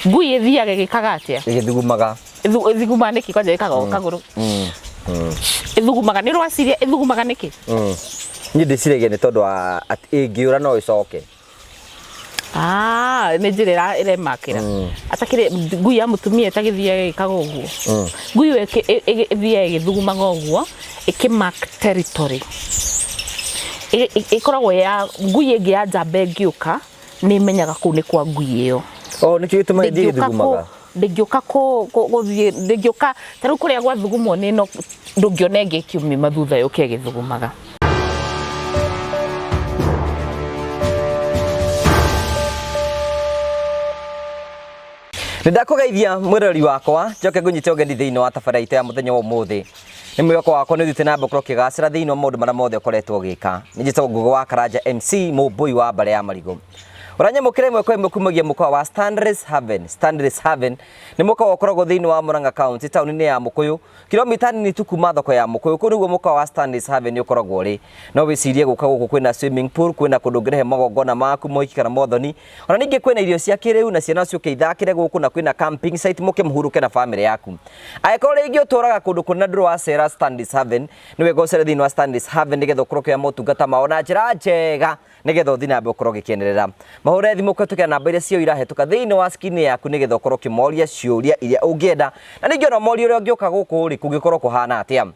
Ngui ĩthiaga ĩgĩkaga atĩa? Ĩgĩthugumaga. Ĩthugumaga nĩkĩ? Kwanja ĩkaga mm. kagũrũ. Mm. Mm. Ĩthugumaga nĩ rwaciria ĩthugumaga nĩkĩ? Mm. Niĩ ndĩciragia nĩ tondũ wa ĩngĩũra no ĩcoke. Ah, nĩ njĩra ĩremakĩra. Mm. Atakĩrĩ ngui ya mũtumia ĩtagĩthiaga ĩgĩkaga ũguo. Mm. Ngui ĩyo ĩthiaga ĩgĩthugumaga ũguo ĩkĩ mark territory. Ĩkoragwo ya ngui ĩngĩ ya njamba ĩngĩũka nĩ ĩmenyaga kũu nĩ kwa ngui ĩyo. Oh, nĩkĩo gĩtũmaga ĩthiĩ ĩgĩthugumaga. Ndĩngĩũka gũthiĩ ndĩngĩũka ta rĩu kũrĩa gwathugumwo nĩ ĩno ndũngĩona ĩngĩ ĩkiuma thutha yũke ĩgĩthugumaga. Nĩ ndakũgeithia mwĩroreri wakwa njoke ngũnyite ũgeni thĩinĩ wa tabarĩra itũ ya mũthenya wa ũmũthĩ. Nĩ mwĩhoko wakwa nĩ ũthiĩte na mbere gũkorwo ũkĩgacĩra thĩinĩ wa maũndũ marĩa mothe ũkoretwo ũgĩka. Nĩ njĩtagwo Ngũgĩ wa Karanja MC mũmbũi wa mbarĩ ya marigũ. Ũranyamũkĩra ĩmwe kwa ĩmwe kumagia mũkawa wa Stanley's Haven. Stanley's Haven nĩ mũkawa ũkoragwo thĩinĩ wa Murang'a County taũni-inĩ ya Mũkũyũ, kilomita nini tu kuma thoko ya Mũkũyũ. Kũu nĩguo mũkawa wa Stanley's Haven ũkoragwo ũrĩ. No wĩcirie gũka gũkũ kwĩna swimming pool, kwĩna kũndũ ũngĩrehe magongona maku mohiki kana mothoni. Ona ningĩ kwĩna irio cia kĩrĩu na ciana ciũke ithakĩre gũkũ na kwĩna camping site mũke mũhurũke na famĩlĩ yaku. Angĩkorwo rĩngĩ ũtũraga kũndũ kũnene ndũrĩ wacera Stanley's Haven, nĩ wega ũcere thĩinĩ wa Stanley's Haven nĩgetha ũkorwo ũkĩoya motungata mao na njĩra njega nĩgetha ũthiĩ na mbere ũkorwo ũgĩkenerera. Mahũre thimũ kũhetũkĩra namba iria cio irahĩtũka thĩinĩ wa screen yaku nĩgetha ũkorwo ũkĩmoria ciũria iria ũngĩenda na ningĩ ona ũmorie ũrĩa ũngĩũka gũkũ rĩ kũngĩkorwo kũhana atĩa.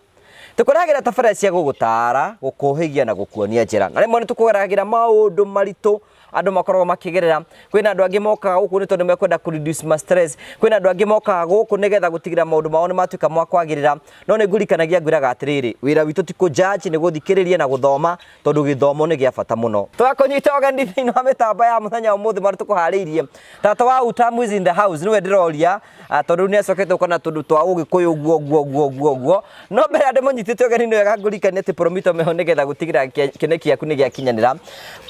Tũkũrehagĩra tabarĩra cia gũgũtaara, gũkũhĩgia na gũkuonia njĩra. Na rĩmwe nĩ tũkũgeragĩra maũndũ maritũ andũ makoragwo makĩgerera. Kwĩna andũ angĩ mokaga gũkũ nĩ tondũ mekwenda kũ reduce ma stress. Kwĩna andũ angĩ mokaga gũkũ nĩgetha gũtigĩrĩra maũndũ mao nĩ matuĩka ma kwagĩrĩra. No nĩ ngũririkanagia ngwĩraga atĩrĩrĩ, wĩra witũ ti kũ judge nĩ gũthikĩrĩria na gũthoma tondũ gĩthomo nĩ gĩa bata mũno. Tũgakũnyita ũgeni thĩinĩ wa mĩtambo ya mũthenya wa ũmũthĩ marĩa tũkũharĩirie. Tata wa Utamu is in the house nĩwe ndĩroria tondũ rĩu nĩ acokete gũka na tũndũ twa ũgĩkũyũ ũguo ũguo ũguo ũguo ũguo. No mbere ya ndĩmũnyitĩte ũgeni nĩ wega ngũririkanie atĩ Promito meho nĩgetha gũtigĩrĩra kĩoneki gĩaku nĩ gĩakinyanĩra.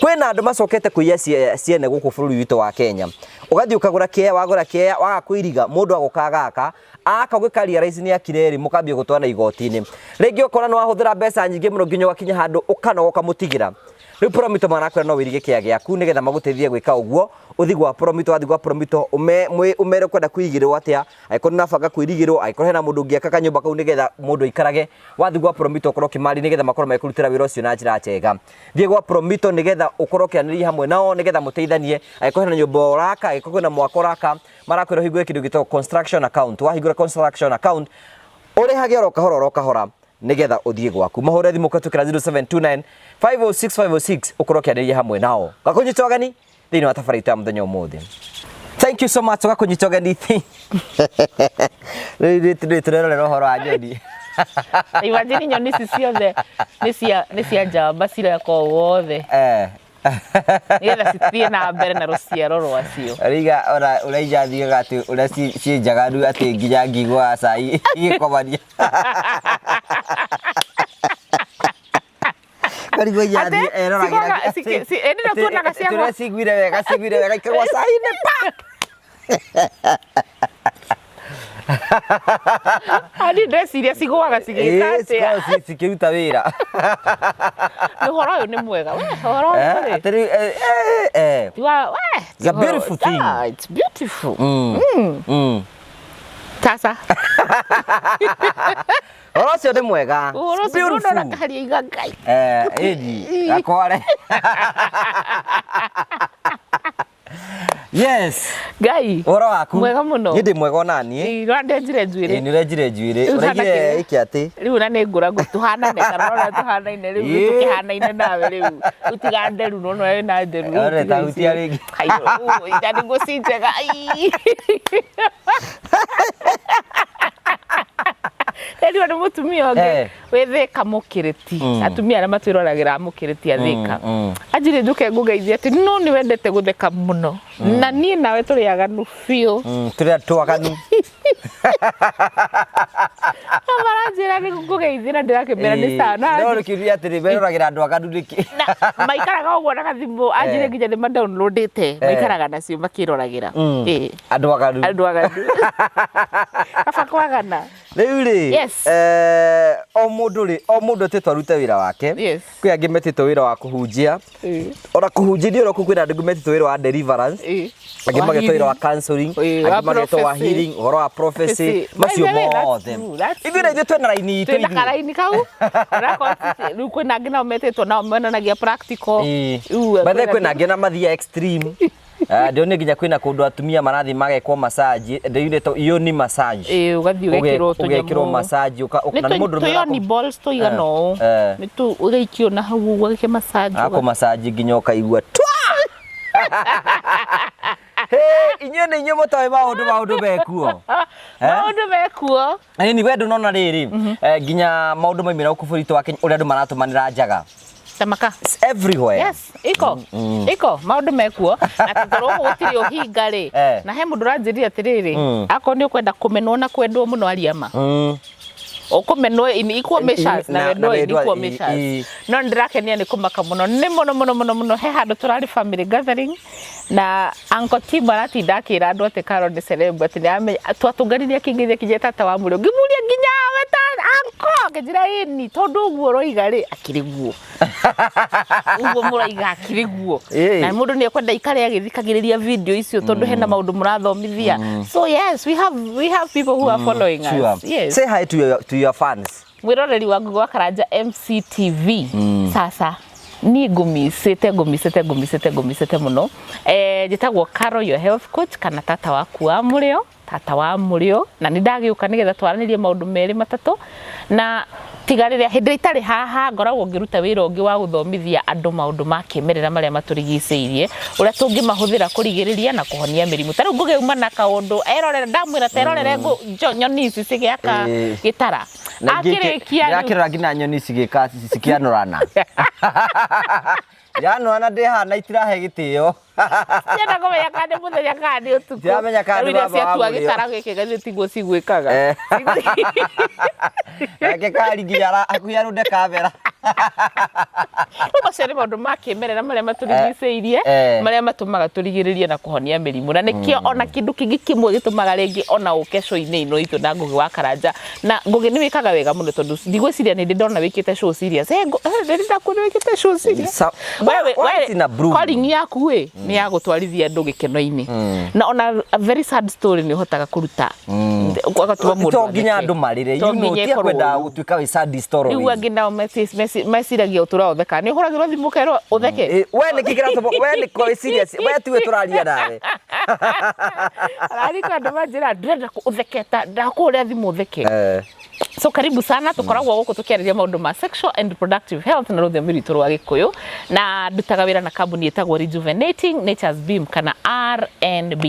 Kwĩna andũ macokete kũiya ciene gũkũ bũrũri witũ wa Kenya. Ũgathiĩ ũkagũra kĩea, wagũra kĩea waga kũiriga mũndũ agoka agaka aka ũgĩka realize nĩ akire rĩ mũkambia gũtwarana igoti-inĩ. Rĩngĩ ũkona nĩ wahũthĩra mbeca nyingĩ mũno nginya ũgakinya handũ ũkanoga ũkamũtigĩra. Rĩu Promito marakwĩra no wĩirige kĩea gĩaku nĩgetha magũteithie gwĩka ũguo. Ũthiĩ gwa Promito, wathiĩ gwa Promito ũmere ũkwenda kũigĩrwo atĩa, angĩkorwo nĩ ũrabanga kwĩrigĩrwo, angĩkorwo hena mũndũ ũngĩaka kanyũmba kau nĩgetha mũndũ aikarage, wathiĩ gwa Promito ũkorwo ũkĩmaria nĩgetha makorwo magĩkũrutĩra wĩra ũcio na njĩra njega. Thiĩ gwa Promito nĩgetha ũkorwo ũkĩaranĩria hamwe nao nĩgetha mũteithanie, angĩkorwo hena nyũmba ũraka, angĩkorwo kwĩna mwako ũraka, marakwĩra ũhingũre kĩndũ gĩtagwo construction account. Wahingũra construction account, ũrĩhage oro kahora oro kahora nĩgetha ũthiĩ gwaku. Mahũre thimũ kũhetũkĩra 0729 506 506 ũkorwo ũkĩaranĩria hamwe nao. Ngakũnyita ũgeni thĩinĩ wa tabarĩra itũ ya mũthenya ũmũthĩ. Thank you so much tũgakũnyita ũgeni. Rĩu rĩ tũrerorera ũhoro wa nyoni. Imagine nyoni ici ciothe nĩ cia njamba cireka ũũ wothe. Eh. Nĩgetha cithiĩ na mbere na rũciaro rwacio. Riga ona ũrĩa ijathiaga atĩ ũrĩa ciĩ njaganu atĩ nginya ngingo ya cai igĩkomania. Karigwo Atĩ, ijathiĩ eroragĩra cigwaga- ĩndĩ no tuonaga ciagwa. Tũrĩa ciguire wega ciguire wega ikagwa cai-inĩ pa. Ani ndeciria cigwaga cigĩka Ĩĩ, atĩa. cikoragwo cikĩruta wĩra. Nĩ ũhoro ũyũ nĩ mwega. We, ũhoro ũyũ Eh, rĩ. atĩ rĩu, eh, eh, eh. Ti wa- we, It's a beautiful thing. Ah, it's beautiful. Sasa. Ũhoro ũcio nĩ mwega. Ũhoro It's ũcio beautiful. ndũrona kaharia iga Ngai. Eh, ĩni, gakware. Yes. Ngai. Ũhoro waku? Mwega mũno. Niĩ ndĩ mwega ona niĩ. Ĩĩ, ũrandenjire njuĩrĩ. Ĩĩ, nĩ ũrenjire njuĩrĩ. Rĩu hana Ũraigire kĩrĩa? ĩkĩ atĩ? Rĩu na nĩ ngũragũ tũhanane kana ũrona tũhanaine rĩu Ĩĩ. tũkĩhanaine nawe rĩu. Rĩu tiga nderu no no wĩna nderu. Rĩu Ore, tiga ta hutia icio. rĩngĩ. Aiyo, ita nĩguo ci njega. Ai. Rĩu nĩ mũtumia ũngĩ Eh. wĩ Thĩka mũkĩrĩti. Atumia arĩa matwĩroragĩra mũkĩrĩti a Thĩka. Anjĩrire njũke ngũgeithie atĩ no nĩ wendete gũtheka mũno. Na niĩ nawe tũrĩ aganu biũ. Tũrĩ andũ aganu. No maranjĩra nĩ ngũgeithie na ndĩrakĩmera nĩ sawa. No rĩkĩũria atĩrĩ, meroragĩra andũ aganu nĩkĩ? Na maikaraga ũguo na gathimũ anjĩre nginya nĩ madownloadĩte maikaraga nacio makĩroragĩra. Ĩĩ. Andũ aganu. Andũ aganu. Kaba kwagana. Rĩu rĩ, Yes. O mũndũ rĩ, o mũndũ etĩtwo arute wĩra wake. Yes. Kwĩ angĩ metĩtwo wĩra wa kũhunjia. Ona kũhunjia oro kũu kwĩna andũ metĩtwo wĩra wa deliverance. Angĩ Wa magetwo wĩra wa healing. counseling, Ĩĩ, wa angĩ magetwo wa prophecy. healing, ũhoro wa prophecy, Prophecy. macio By the way, that's mothe. true, that's Ithuĩ na ithuĩ twĩna raini itũ Twĩna ithuĩ. karaini kau. Onakorwo rĩu kwĩna angĩ nao metĩtwo nao monanagia practical. Ĩĩ. Rĩu, By the way, kwĩna angĩ na mathiaga extreme. Ndĩronire nginya kwĩna kũndũ atumia marathiĩ magekwo massage, ndĩronire yoni massage. Ĩĩ, ũgathiĩ ũgekĩrwo Ũgekĩrwo tũnyamũ. massage Nĩ na nĩ mũndũ tũyoni balls tũigana ũũ. Nĩ tu ũgaikio na hau ũguo gĩke massage. Ako massage nginya ũkaigua twa. Hey, inyuĩ nĩ inyuĩ mũtoĩ maũndũ mekuo. Maũndũ mekuo. Ĩni we ndũnona rĩrĩ, nginya maũndũ maumĩra gũkũ bũrũri witũ wa Kenya ũrĩa andũ maratũmanĩra njaga. Tamaka. It's everywhere. Yes, iko. Iko maũndũ mekuo na tondũ gũkũ gũtirĩ ũhinga rĩ. Na he mũndũ ũranjĩrire atĩrĩrĩ, akorwo nĩ ũkwenda kũmenwo na kwendwo mũno aria ma. Ũkũmenwo in equal measures na Na wendwo in wendwo, equal measures. No nĩndĩrakenia nĩ kũmaka mũno, nĩ mũno mũno mũno mũno. He handũ tũrarĩ family gathering na Uncle Tim aratinda akĩra andũ atĩ Carol nĩ celeb, atĩ nĩaramenya twatũnganirie akĩngeithia kinya tata wa mũrĩo, ngĩmũria nginya we ta uncle, akĩnjĩra ĩni tondũ ũguo ũroiga rĩ akĩrĩ guo, ũguo mũroiga akĩrĩ guo. Na mũndũ nĩ ekwenda ikare agĩthikagĩrĩria video icio tondũ hena maũndũ mũrathomithia. So yes, we have people who are following us. Yes. Say hi to your fans. Mwĩroreri wa Ngugi wa Karanja MCTV, sasa niĩ ngũmicĩte ngũmicĩte ngũmicĩte ngũmicĩte mũno. Njĩtagwo Carol, your health coach, kana tata waku wa mũrĩo, tata wa mũrĩo, na nĩ ndagĩũka nĩgetha twaranĩrie maũndũ merĩ matatũ. Na tiga rĩrĩa hĩndĩ ĩrĩa itarĩ haha ngoragwo ngĩruta wĩra ũngĩ wa gũthomithia andũ maũndũ ma kĩmerera marĩa matũrigicĩirie, ũrĩa tũngĩmahũthĩra kũrigĩrĩria na kũhonia mĩrimũ. Ta rĩu Ngũgĩ auma na kaũndũ erorera, ndamwĩra terorere nyoni ici cigĩaka gĩtara. Na ingĩ Akĩrĩkia rĩu nĩakĩrora nginya nyoni cigĩka cikĩanũrana. Iranũrana ndĩ haha na itirahe gĩtĩo. Cienda kũmenya kana nĩ mũthenya kana nĩ ũtukũ. Itiramenya kana nĩ Rĩu iria baba wa ciatua mũrĩo. gĩtara gĩkĩ gathĩ tiguo cigwĩkaga. Nake kari nginya hakuhĩ arũnde kamera. Rĩu macio nĩ maũndũ ma kĩmerera marĩa matũrigicĩirie, marĩa matũmaga tũrigĩrĩrie na kũhonia mĩrimũ, na nĩkĩo ona kĩndũ kĩngĩ kĩmwe gĩtũmaga rĩngĩ ona ũke show-inĩ ĩno itũ na Ngugi wa Karanja. Na Ngugi nĩ wĩkaga wega mũno tondũ ndigwĩciria nĩ ndĩ ndona wĩkĩte show serious. Nĩ ndakuona wĩkĩte show serious. Once in a blue moon. Calling yaku ĩ nĩ ya gũtwarithia andũ gĩkeno-inĩ, na ona a very sad story nĩ ũhotaga kũruta ũgatũma mũndũ To nginya atheke. andũ marĩre. To You know, nginya tia ĩkorwo kwenda ũru. gũtuĩka wĩ sad story. Rĩu angĩ nao meciragia ũtũra ũtheka nĩ ũhũragĩrwo thimũ ũkerwo ũtheke. We nĩkĩ kĩratũma we nĩ wĩ serious, we tiwe tũraria nawe. Arariko andũ manjĩra ndĩrenda ũtheke ta ndakũhũrĩra thimũ ũtheke. So karibu sana, tũkoragwo gũkũ tũkĩarĩria maũndũ ma sexual and reproductive health na rũthiomi rwitũ rwa Gĩkũyũ, na ndutaga wĩra na kambuni ĩtagwo Rejuvenating Nature's Beam kana RNB.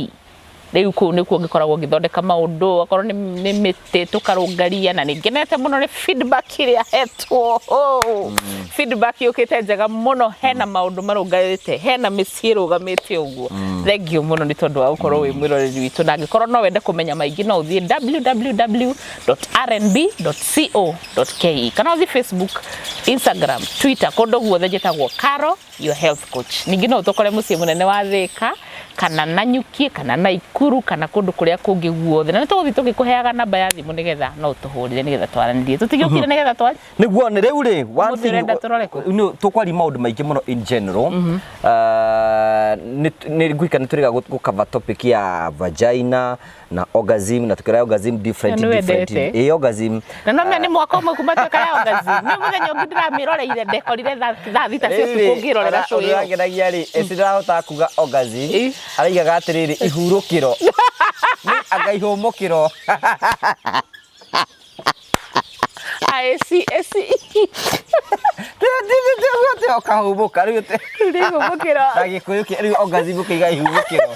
Rĩu kũu nĩkuo ngĩkoragwo ngĩthondeka maũndũ, akorwo nĩ mĩtĩ tũkarũngaria, na nĩ ngenete mũno nĩ feedback ĩrĩa hetwo. Oh, feedback yũkĩte njega mũno, hena maũndũ marũngarĩte, hena mĩciĩ ĩrũgamĩte ũguo. Thank you mũno nĩ tondũ wa gũkorwo wĩ mwĩroreri witũ, na angĩkorwo no wende kũmenya maingĩ no ũthiĩ www.rnb.co.ke kana ũthiĩ Facebook, Instagram, Twitter, kũndũ guothe njĩtagwo Caro your health coach. Ningĩ no ũtũkore mũciĩ mũnene wa Thĩka kana Nanyuki kana Naikuru kana kũndũ kũrĩa kũngĩ guothe, na nĩ tũgũthiĩ tũgĩkũheaga namba ya thimũ nĩgetha no ũtũhũrĩre nĩgetha twaranĩrie, tũtigĩũkire nĩgetha twarie. Nĩguo nĩ rĩu rĩ, one Ũmũthĩ ũrenda tũrore kũ? No, tũkwaria maũndũ maingĩ mũno in general. Nĩ ngwika nĩ tũrĩga gũ cover topic ya vagina na orgasm, na tukĩra orgasm different Na nĩ different. wendete. Ĩ, orgasm. Na no menya nĩ mwaka ũmwe kuma tuĩka ya orgasm, nĩ mũthenya ũngĩ ndĩramĩroreire ndekorire thaa 6 cia ũtukũ ngĩrorera show ĩyo. Ũrangenagia rĩ, ĩci ndĩrahota kuga orgasm. Araigaga atĩrĩrĩ, ihurũkĩro. Nĩ anga ihũmũkĩro. Eci eci. Ũkahũmũka rĩu. Rĩu ihũmũkĩro. Na Gĩkũyũ rĩu orgasm ũkĩiga ihurũkĩro.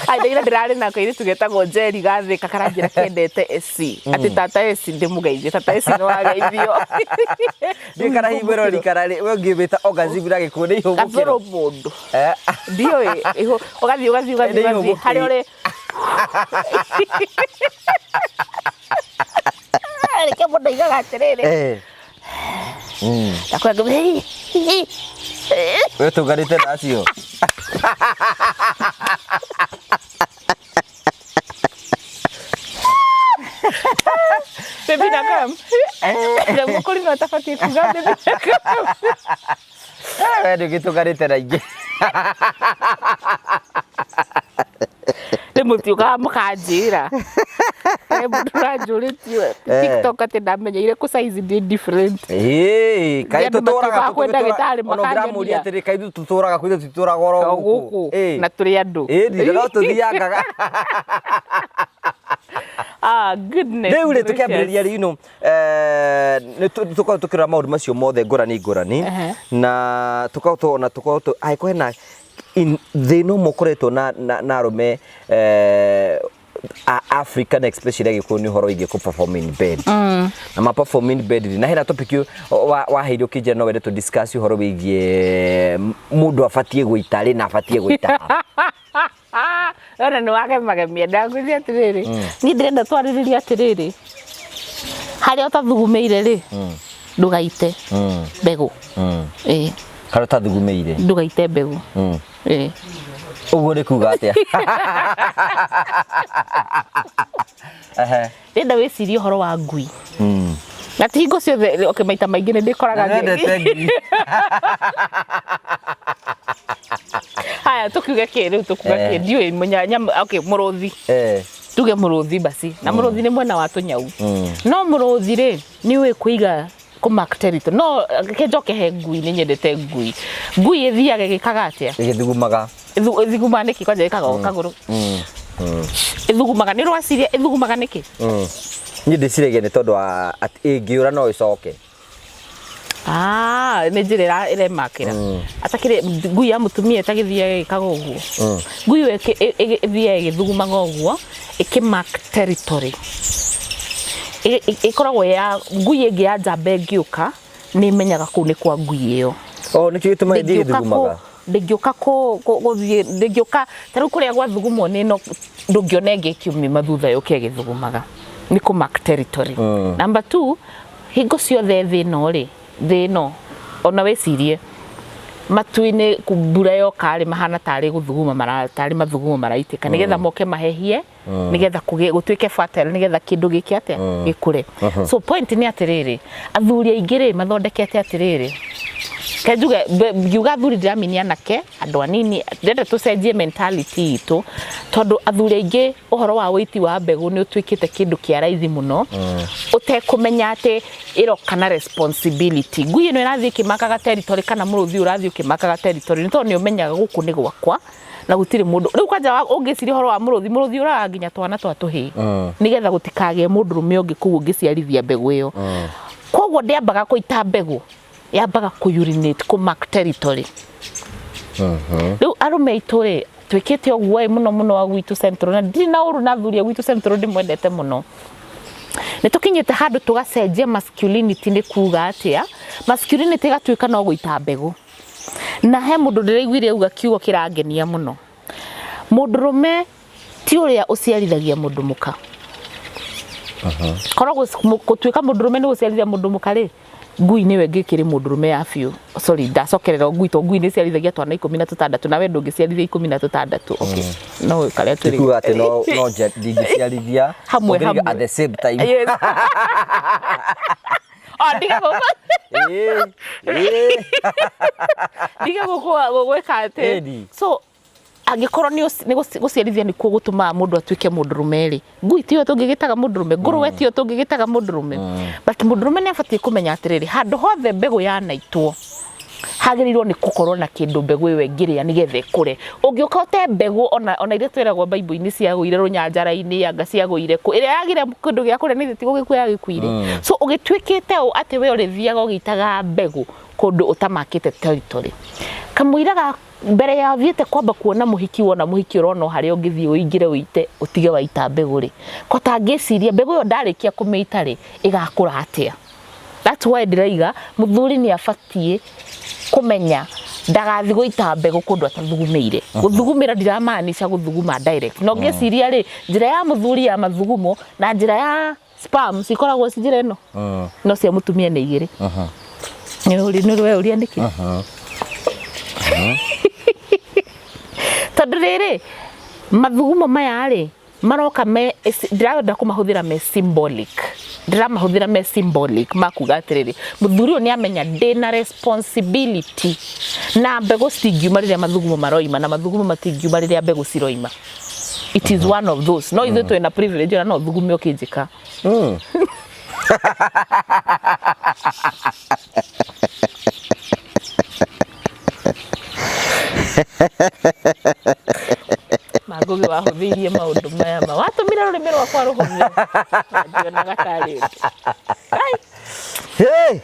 Ai, ndaira ndĩrarĩ na kairĩtu getagwo Njeri gathĩka karanjĩra kendete eci, atĩ tata eci ndĩmũgeithie, tata eci nĩ wageithio. Ndiũĩ kana hihi mwĩroreri kana rĩ we ũngĩmĩta orgasm na Gĩkũyũ nĩ ihũmũkĩro. Gathũrũ mũndũ. Ndiũĩ ũgathiĩ ũgathiĩ ũgathiĩ Nĩ ũgathiĩ ihũmũkĩro. harĩa ũrĩ reke mũndũ aigaga atĩrĩrĩ. Ndakwenda. We tũnganĩte na acio. Baby. Come. Na mũkũrinũ atabatiĩ kuga baby come. We ndũgĩtũganĩte na ingĩ. Rĩ mũtiũkaga mũkanjĩra. He mũndũ ũranjũrĩtie TikTok atĩ ndamenyeire kũ size ndĩ different. Ĩĩ, kaĩ Andũ tũtũraga matiũkaga kwĩ ndagĩtarĩ ona ũngĩramũria makanyonia. atĩrĩ kaĩ ithuĩ tũtũraga kwĩ ithuĩ tũtũraga oro O gũkũ Ĩĩ. na tũrĩ andũ. Ĩĩ, ndirĩ no tũthiangaga. Ah, goodness Rĩu rĩ gracious. tũkĩambĩrĩria rĩ ino nĩ tũkorwo tũkĩrora maũndũ macio mothe ngũrani ngũrani na tũkorwo ona tũkorwo angĩkorwo hena thĩna ũmwe ũkoretwo na arũme a African especially agĩkũyũ nĩ ũhoro wĩgiĩ kũ perform in bed na ma perform in bed rĩ, na hena topic waheirwo ũkĩnjĩra no wende tũ discuss ũhoro wĩgiĩ mũndũ abatiĩ gũita rĩ na abatiĩ gũita ha. Ona nĩ wagemagemia ndakwĩria atĩrĩrĩ niĩ ndĩrenda twarĩrĩrie atĩrĩrĩ harĩa ũtathugumĩire rĩ ndũgaite mbegũ. Ĩĩ. Harĩa ũtathugumĩire ndũgaite mbegũ. Ĩĩ. Ũguo nĩ kuga atĩa? Ehe. Ndĩrenda wĩcirie ũhoro wa ngui na ti hingo ciothe, okay, maita maingĩ nĩ ndĩkoraga Nĩwendete ngui. Haya, tũkiuge kĩ rĩu, tũkuga kĩ? Ndiũĩ okay, mũrũthi. Tuge mũrũthi basi na mũrũthi nĩ mwena wa tũnyau no mũrũthi rĩ nĩ ũĩ kũiga kũ mark territory no reke njoke he ngui nĩ nyendete ngui. Ngui ĩthiaga ĩgĩkaga atĩa? Ĩgĩthugumaga. Ĩthugumaga nĩkĩ? Kwanja ĩkaga o kagũrũ. Ĩthugumaga nĩ rwaciria ĩthugumaga nĩkĩ? Niĩ ndĩciragia nĩ tondũ wa atĩ ĩngĩũra no ĩcoke. Ah, nĩ njĩra ĩremakĩra atakĩrĩ ngui ya mũtumia ĩtagĩthiaga ĩgĩkaga ũguo. Ngui ĩyo ĩthiaga ĩgĩthugumaga ũguo ĩkĩ mark territory. Ĩkoragwo ya ngui ĩngĩ ya njamba ĩngĩũka nĩ ĩmenyaga kũu nĩ kwa ngui ĩyo. Oh, nĩkĩo gĩtũmaga ĩthiĩ Ndĩngĩũka ĩgĩthugumaga. Ndĩngĩũka gũthiĩ ndĩngĩũka ta rĩu kũrĩa gwathugumwo nĩ ĩno ndũngĩona ĩngĩ ĩkiumima thutha yũke ĩgĩthugumaga nĩ kũ mark territory. Number 2, hingo ciothe thĩ ĩno rĩ, thĩ ĩno ona wĩcirie matu-inĩ mbura yoka rĩ mahana tarĩ gũthuguma tarĩ mathugumo maraitĩka nĩgetha moke mahehie nĩgetha gũtuĩke fertile nĩgetha kĩndũ gĩke atĩa gĩkũre. So point nĩ atĩrĩrĩ, athuri aingĩ rĩ mathondekete atĩrĩrĩ, ke njuge ngiuga athuri ndiramini anake andũ anini, ndĩrenda tũcenjie mentality itũ tondũ athuri aingĩ ũhoro wa ũiti wa mbegũ nĩ ũtuĩkĩte kĩndũ kĩa raithi mũno ũtekũmenya atĩ ĩroka na responsibility. Ngui ĩno ĩrathiĩ ĩkĩmakaga territory kana mũrũthi ũrathiĩ ũkĩmakaga territory nĩ tondũ nĩ ũmenyaga gũkũ nĩ gwakwa na gũtirĩ mũndũ rĩu kwanja ũngĩciria ũhoro wa mũrũthi, mũrũthi ũraga nginya twana twa tũhĩĩ nĩgetha gũtikagĩe mũndũrũme ũngĩ kũu ũngĩciarithia mbegũ ĩyo. Koguo ndĩambaga kũita mbegũ, yambaga kũ urinate, kũ mark territory. Rĩu arũme aitũ rĩ twĩkĩte ũguo ĩ mũno mũno a gwitũ Central, na ndirĩ na ũru na athuri a gwitũ Central, ndĩmwendete mũno. Nĩ tũkinyĩte handũ tũgacenjia masculinity. Nĩ kuga atĩa? Masculinity ĩgatuĩka no gũita mbegũ. Na he mũndũ ndĩraiguire auga kiugo kĩrangenia mũno, mũndũrũme ti ũrĩa ũciarithagia mũndũ mũka. Korwo gũtuĩka mũndũrũme nĩ gũciarithia mũndũ mũka rĩ, ngui nĩwe ĩngĩkĩrĩ mũndũrũme ya biũ. Sorry, ndacokerera ngui to ngui nĩ ciarithagia twana 16 nawe ndũngĩciarithia 16. Okay, no karĩa twĩrĩ Kuga atĩ no ndingĩciarithia Hamwe, ũngĩriga hamwe. at the same time. Yes. Oh, ndiga gũkũ Ĩĩ, ĩĩ. ndiga gũkũ gwĩka atĩ Ĩni. So angĩkorwo nĩ gũciarithia nĩkuo gũtũmaga mũndũ atuĩke mũndũrũme rĩ, ngui tiyo tũngĩgĩtaga mũndũrũme, ngũrũwe tiyo tũngĩgĩtaga mũndũrũme. But mũndũrũme nĩ abatiĩ kũmenya atĩrĩrĩ, handũ hothe mbegũ yanaitwo hagĩrĩirwo nĩ gũkorwo na kĩndũ mbegũ ĩyo ĩngĩrĩa nĩgetha ĩkũre. Ũngĩũka ũte mbegũ ona iria twĩragwo Bible-inĩ ciagũire rũnyanjara-inĩ, anga ciagũire kũ, ĩrĩa yagire kĩndũ gĩa kũrĩa nĩ ti gũgĩkua yagĩkuire. So ũgĩtuĩkĩte ũũ atĩ we ũrĩthiaga ũgĩitaga mbegũ kũndũ ũtamakĩte territory. Kamũira ga mbere ya ũthiĩte kwamba kuona mũhiki, wona mũhiki ũrona o harĩa ũngĩthiĩ ũingĩre ũite ũtige waita mbegũ rĩ, ko tangĩciria mbegũ ĩyo ndarĩkia kũmĩita rĩ ĩgakũra atĩa. That's why ndĩraiga mũthuri nĩ abatiĩ kũmenya ndagathi gũita mbegũ kũndũ atathugumĩire. Gũthugumĩra ndiramaanisha gũthuguma direct. No ngĩciria rĩ, njĩra ya mũthuri ya mathugumo na njĩra ya sperm cikoragwo ci njĩra ĩno, no cia mũtumia nĩ igĩrĩ. Nĩ ũrĩ nĩkĩ? Tondũ rĩrĩ mathugumo maya rĩ Maroka me, ndĩrenda kũmahũthĩra me symbolic, ndĩramahũthĩra me symbolic makuga atĩrĩrĩ, mũthuri ũyũ nĩ amenya ndĩna responsibility, na mbegũ citingiuma rĩrĩa mathugumo maroima, na mathugumo matingiuma rĩrĩa mbegũ ciroima. It is one of those. No ithuĩ twĩna privilege, ona no ũthugume ũkĩnjĩka. Mangũgĩ wahũthĩirie maũndũ maya ma watũmire rũrĩmĩ rwakwa rũhũthie na ndionaga tarĩ ũndũ. Ai! Hey!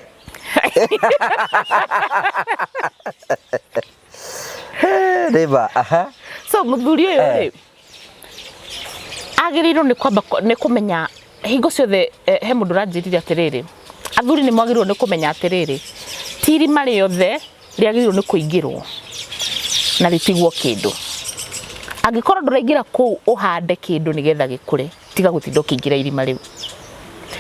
Hey, Rĩba, aha. So mũthuri ũyũ rĩ, agĩrĩirwo nĩ kwamba nĩ kũmenya hingo ciothe. He mũndũ ũranjĩrire atĩrĩrĩ, athuri nĩ mwagĩrĩirwo nĩ kũmenya atĩrĩrĩ, ti irima rĩothe rĩagĩrĩirwo nĩ kũingĩrwo na rĩtigwo kĩndũ. Angĩkorwo ndũraingĩra kũu ũhande kĩndũ nĩgetha gĩkũre, tiga gũtinda ũkĩingĩra irima rĩu.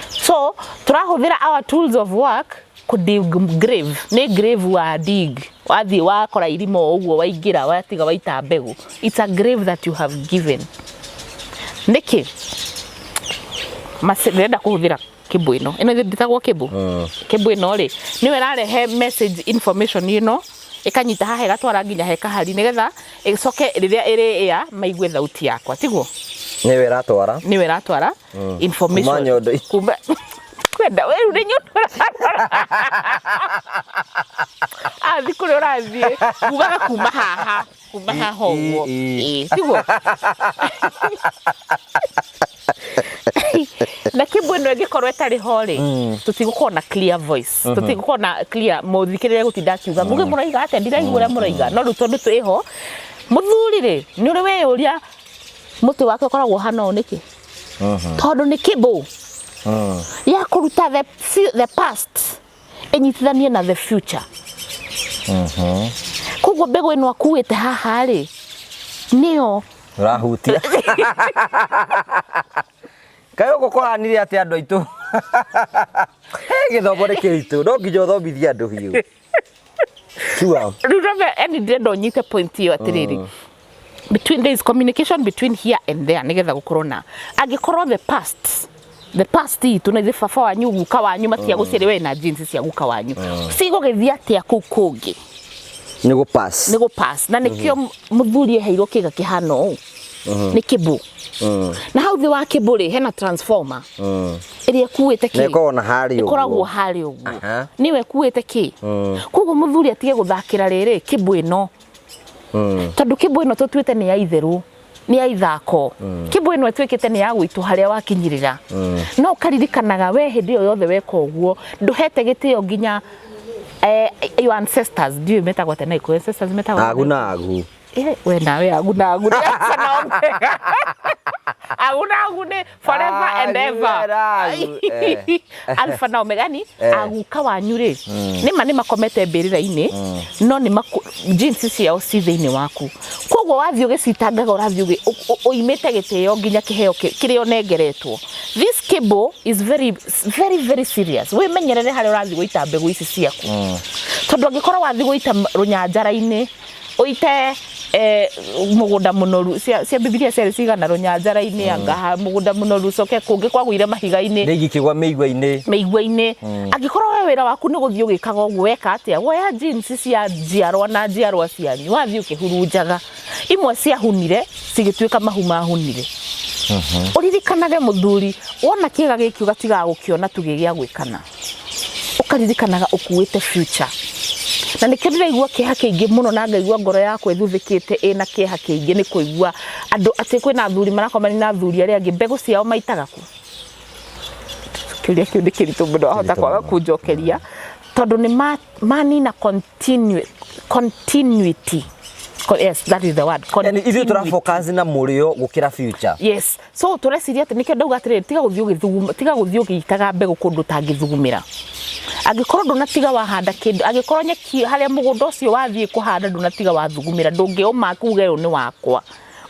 So tũrahũthĩra our tools of work kũ dig grave. Nĩ grave wa dig, wathiĩ wakora irima o ũguo, waingĩra, watiga waita mbegũ. It's a grave that you have given. Nĩkĩ ndĩrenda kũhũthĩra kĩmbũ ĩno? Ĩno ndĩtagwo kĩmbũ. Kĩmbũ ĩno rĩ, nĩyo ĩrarehe message, information ĩno ĩkanyita haha, ĩgatwara nginya he kahari, nĩgetha ĩcoke rĩrĩa ĩrĩ ĩa maigue thauti yakwa, tiguo? Nĩwe ĩratwara. Nĩwe ĩratwara information. Kuma nyondo. Kuma kwenda we rĩu nĩ nyondo ũratwara. Athi kũrĩa ũrathiĩ ugaga kuma haha, kuma haha ũguo. Ĩĩ, tiguo? Na kĩmbu ĩno ĩngĩkorwo ĩtarĩ ho rĩ, tũtigũkorwo na clear voice, tũtigũkorwo na clear mũthikĩrĩria gũtinda akiuga, "Mũgĩ mũroiga atĩa? Ndiraigua ũrĩa mũroiga." No rĩu tondũ twĩho, mũthuri rĩ, nĩ ũrĩ weyũria mũtĩ wake ũkoragwo ũhana ũũ nĩkĩ? Tondũ nĩ kĩmbũ ya kũruta the past ĩnyitithanie na the future. Koguo mbegũ ĩno akuĩte haha rĩ, nĩyo Ũrahutia. Kaĩ gũkũ kũranire atĩ andũ aitũ? He gĩthomo nĩ kĩritũ, no nginya ũthomithie andũ biũ. Sure. Rĩu rebe yani ndĩrenda ũnyite point ĩyo atĩrĩrĩ, between, there is communication between here and there, nĩgetha gũkorwo na, angĩkorwo the past itũ na ithuĩ, baba wanyu, guka wanyu matiagũciarĩ, we na genes cia guka wanyu cigũgĩthiĩ atĩa kũu kũngĩ? Nĩ gũ pass. Nĩ gũ pass. Na nĩkĩo mũthuri eheirwo kĩga kĩhana ũũ, nĩ kĩbũ, na hau thĩ wa kĩbũ rĩ, hena transformer ĩrĩa ĩkuĩte Na kĩ? ĩkoragwo na harĩa ũguo. Ĩkoragwo harĩa ũguo. Nĩwe ĩkuĩte kĩ? Koguo mũthuri atige gũthakĩra rĩrĩ kĩbũ ĩno, tondũ kĩbũ ĩno tũtuĩte nĩ ya itherũ, nĩ ya ithako. Kĩbũ ĩno ĩtuĩkĩte nĩ ya gwitũ harĩa wakinyĩrĩra. No ũkaririkanaga we hĩndĩ ĩyo yothe weka ũguo, ndũhete gĩtĩo nginya your ancestors. Ndiũĩ metagwo atĩa na Gĩkũyũ. Ancestors metagwo atĩa? Agu na agu. We nawe, agu na agu nĩ Alpha na Omega. Agu na agu nĩ forever and Agu ever. na agu, eh. Alpha na Omega ni aguka wanyu rĩ, nĩma nĩ makomete mbĩrĩra-inĩ, no nĩ genes ciao ci thĩinĩ waku. Koguo wathiĩ ũgĩcitangaga, ũrathiĩ ũimĩte gĩtĩo nginya kĩheo kĩrĩa ũnengeretwo. This cable is very very very serious. Wĩmenyerere harĩa ũrathiĩ gũita mbegũ ici ciaku, tondũ angĩkorwo wathiĩ gũita rũnyanjara-inĩ, ũite mũgũnda mũnoru, cia Bibilia ciarĩ cigana rũnyanjara-inĩ, anga ha mũgũnda mũnoru, coke kũngĩ kwagũire mahiga-inĩ. Rĩngĩ ikĩgwa mĩigua-inĩ. Mĩigua-inĩ. Angĩkorwo we wĩra waku nĩ gũthiĩ ũgĩkaga ũguo, weka atĩa? Woya genes cia njiarwa na njiarwa cianyu, wathiĩ ũkĩhurunjaga. Imwe ciahunire cigĩtuĩka mahu mahunire. Ũririkanage mũthuri, wona kĩga gĩkĩ ũgatigaga gũkĩona tu gĩ gĩa gwĩkana, ũkaririkanaga ũkuĩte future. Na nĩkĩo ndĩraigua kĩeha kĩingĩ mũno, na ngaigua ngoro yakwa ĩthuthĩkĩte ĩna kĩeha kĩingĩ, nĩ kũigua andũ atĩ kwĩna athuri marakomania na athuri arĩa angĩ. Mbegũ ciao maitaga kũ? Kĩũria kĩu nĩ kĩritũ mũno, wahota Kĩritũ kwaga mũno. kũnjokeria, tondũ nĩ manina continuity. Yes, that is the word. Yani ithuĩ tũra Continuity. focus na mũrĩo gũkĩra future. Yes. So tũreciria atĩ nĩkĩo ndauga atĩrĩrĩ, tiga gũthiĩ ũgĩthuguma, tiga gũthiĩ ũgĩitaga mbegũ kũndũ ũtangĩthugumĩra. Angĩkorwo ndũnatiga wahanda kĩndũ, angĩkorwo nyeki harĩa mũgũnda ũcio wathiĩ kũhanda ndũnatiga wathugumĩra, ndũngĩũma uge ũyũ nĩ wakwa.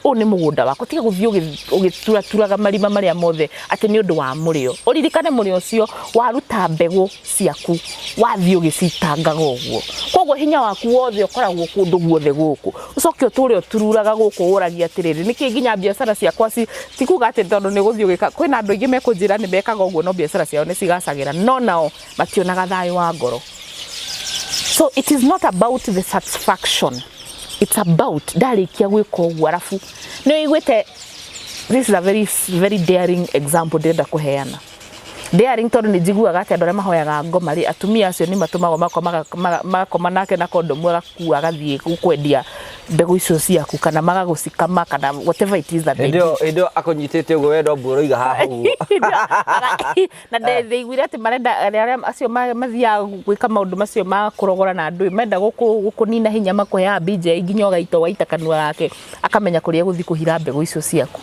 Ũyũ nĩ mũgũnda waku, tiga gũthiĩ ũgĩturaturaga marima marĩa mothe atĩ nĩ ũndũ wa mũrĩo. Ũririkane mũrĩo ũcio waruta mbegũ ciaku wathiĩ ũgĩcitangaga ũguo, koguo hinya waku wothe ũkoragwo kũndũ guothe gũkũ, ũcoke ũtũre ũtururaga gũkũ ũragia atĩrĩrĩ, nĩkĩ nginya biacara ciakwa ci ti kuga atĩ tondũ nĩ gũthiĩ ũgĩka. Kwĩna andũ aingĩ mekũnjĩra nĩ mekaga ũguo no biacara ciao nĩ cigacagĩra, no nao mationaga thayũ wa ngoro. So it is not about the satisfaction, it's about ndarĩkia gwĩka ũguo arabu nĩ ũiguĩte. This is a very very daring example ndĩrenda kũheana, daring tondũ nĩ njiguaga atĩ andũ arĩa mahoyaga ngoma rĩ, atumia acio nĩ matũmagwo magakoma nake na kondomu, agakua agathiĩ kwendia mbegũ icio ciaku kana magagũcikama kana whatever it is that they Hĩndĩ do. ĩyo, hĩndĩ ĩyo akũnyitĩte ũguo, wendo mbu ũroiga haha ũguo. Na ndaiguire atĩ marenda arĩa acio mathiaga gwĩka maũndũ macio ma kũrogora na andũ, menda gũkũnina hinya, makũheaga BJ nginya ũgaita ũgaita kanua gake, akamenya kũrĩa egũthiĩ kũhira mbegũ icio ciaku.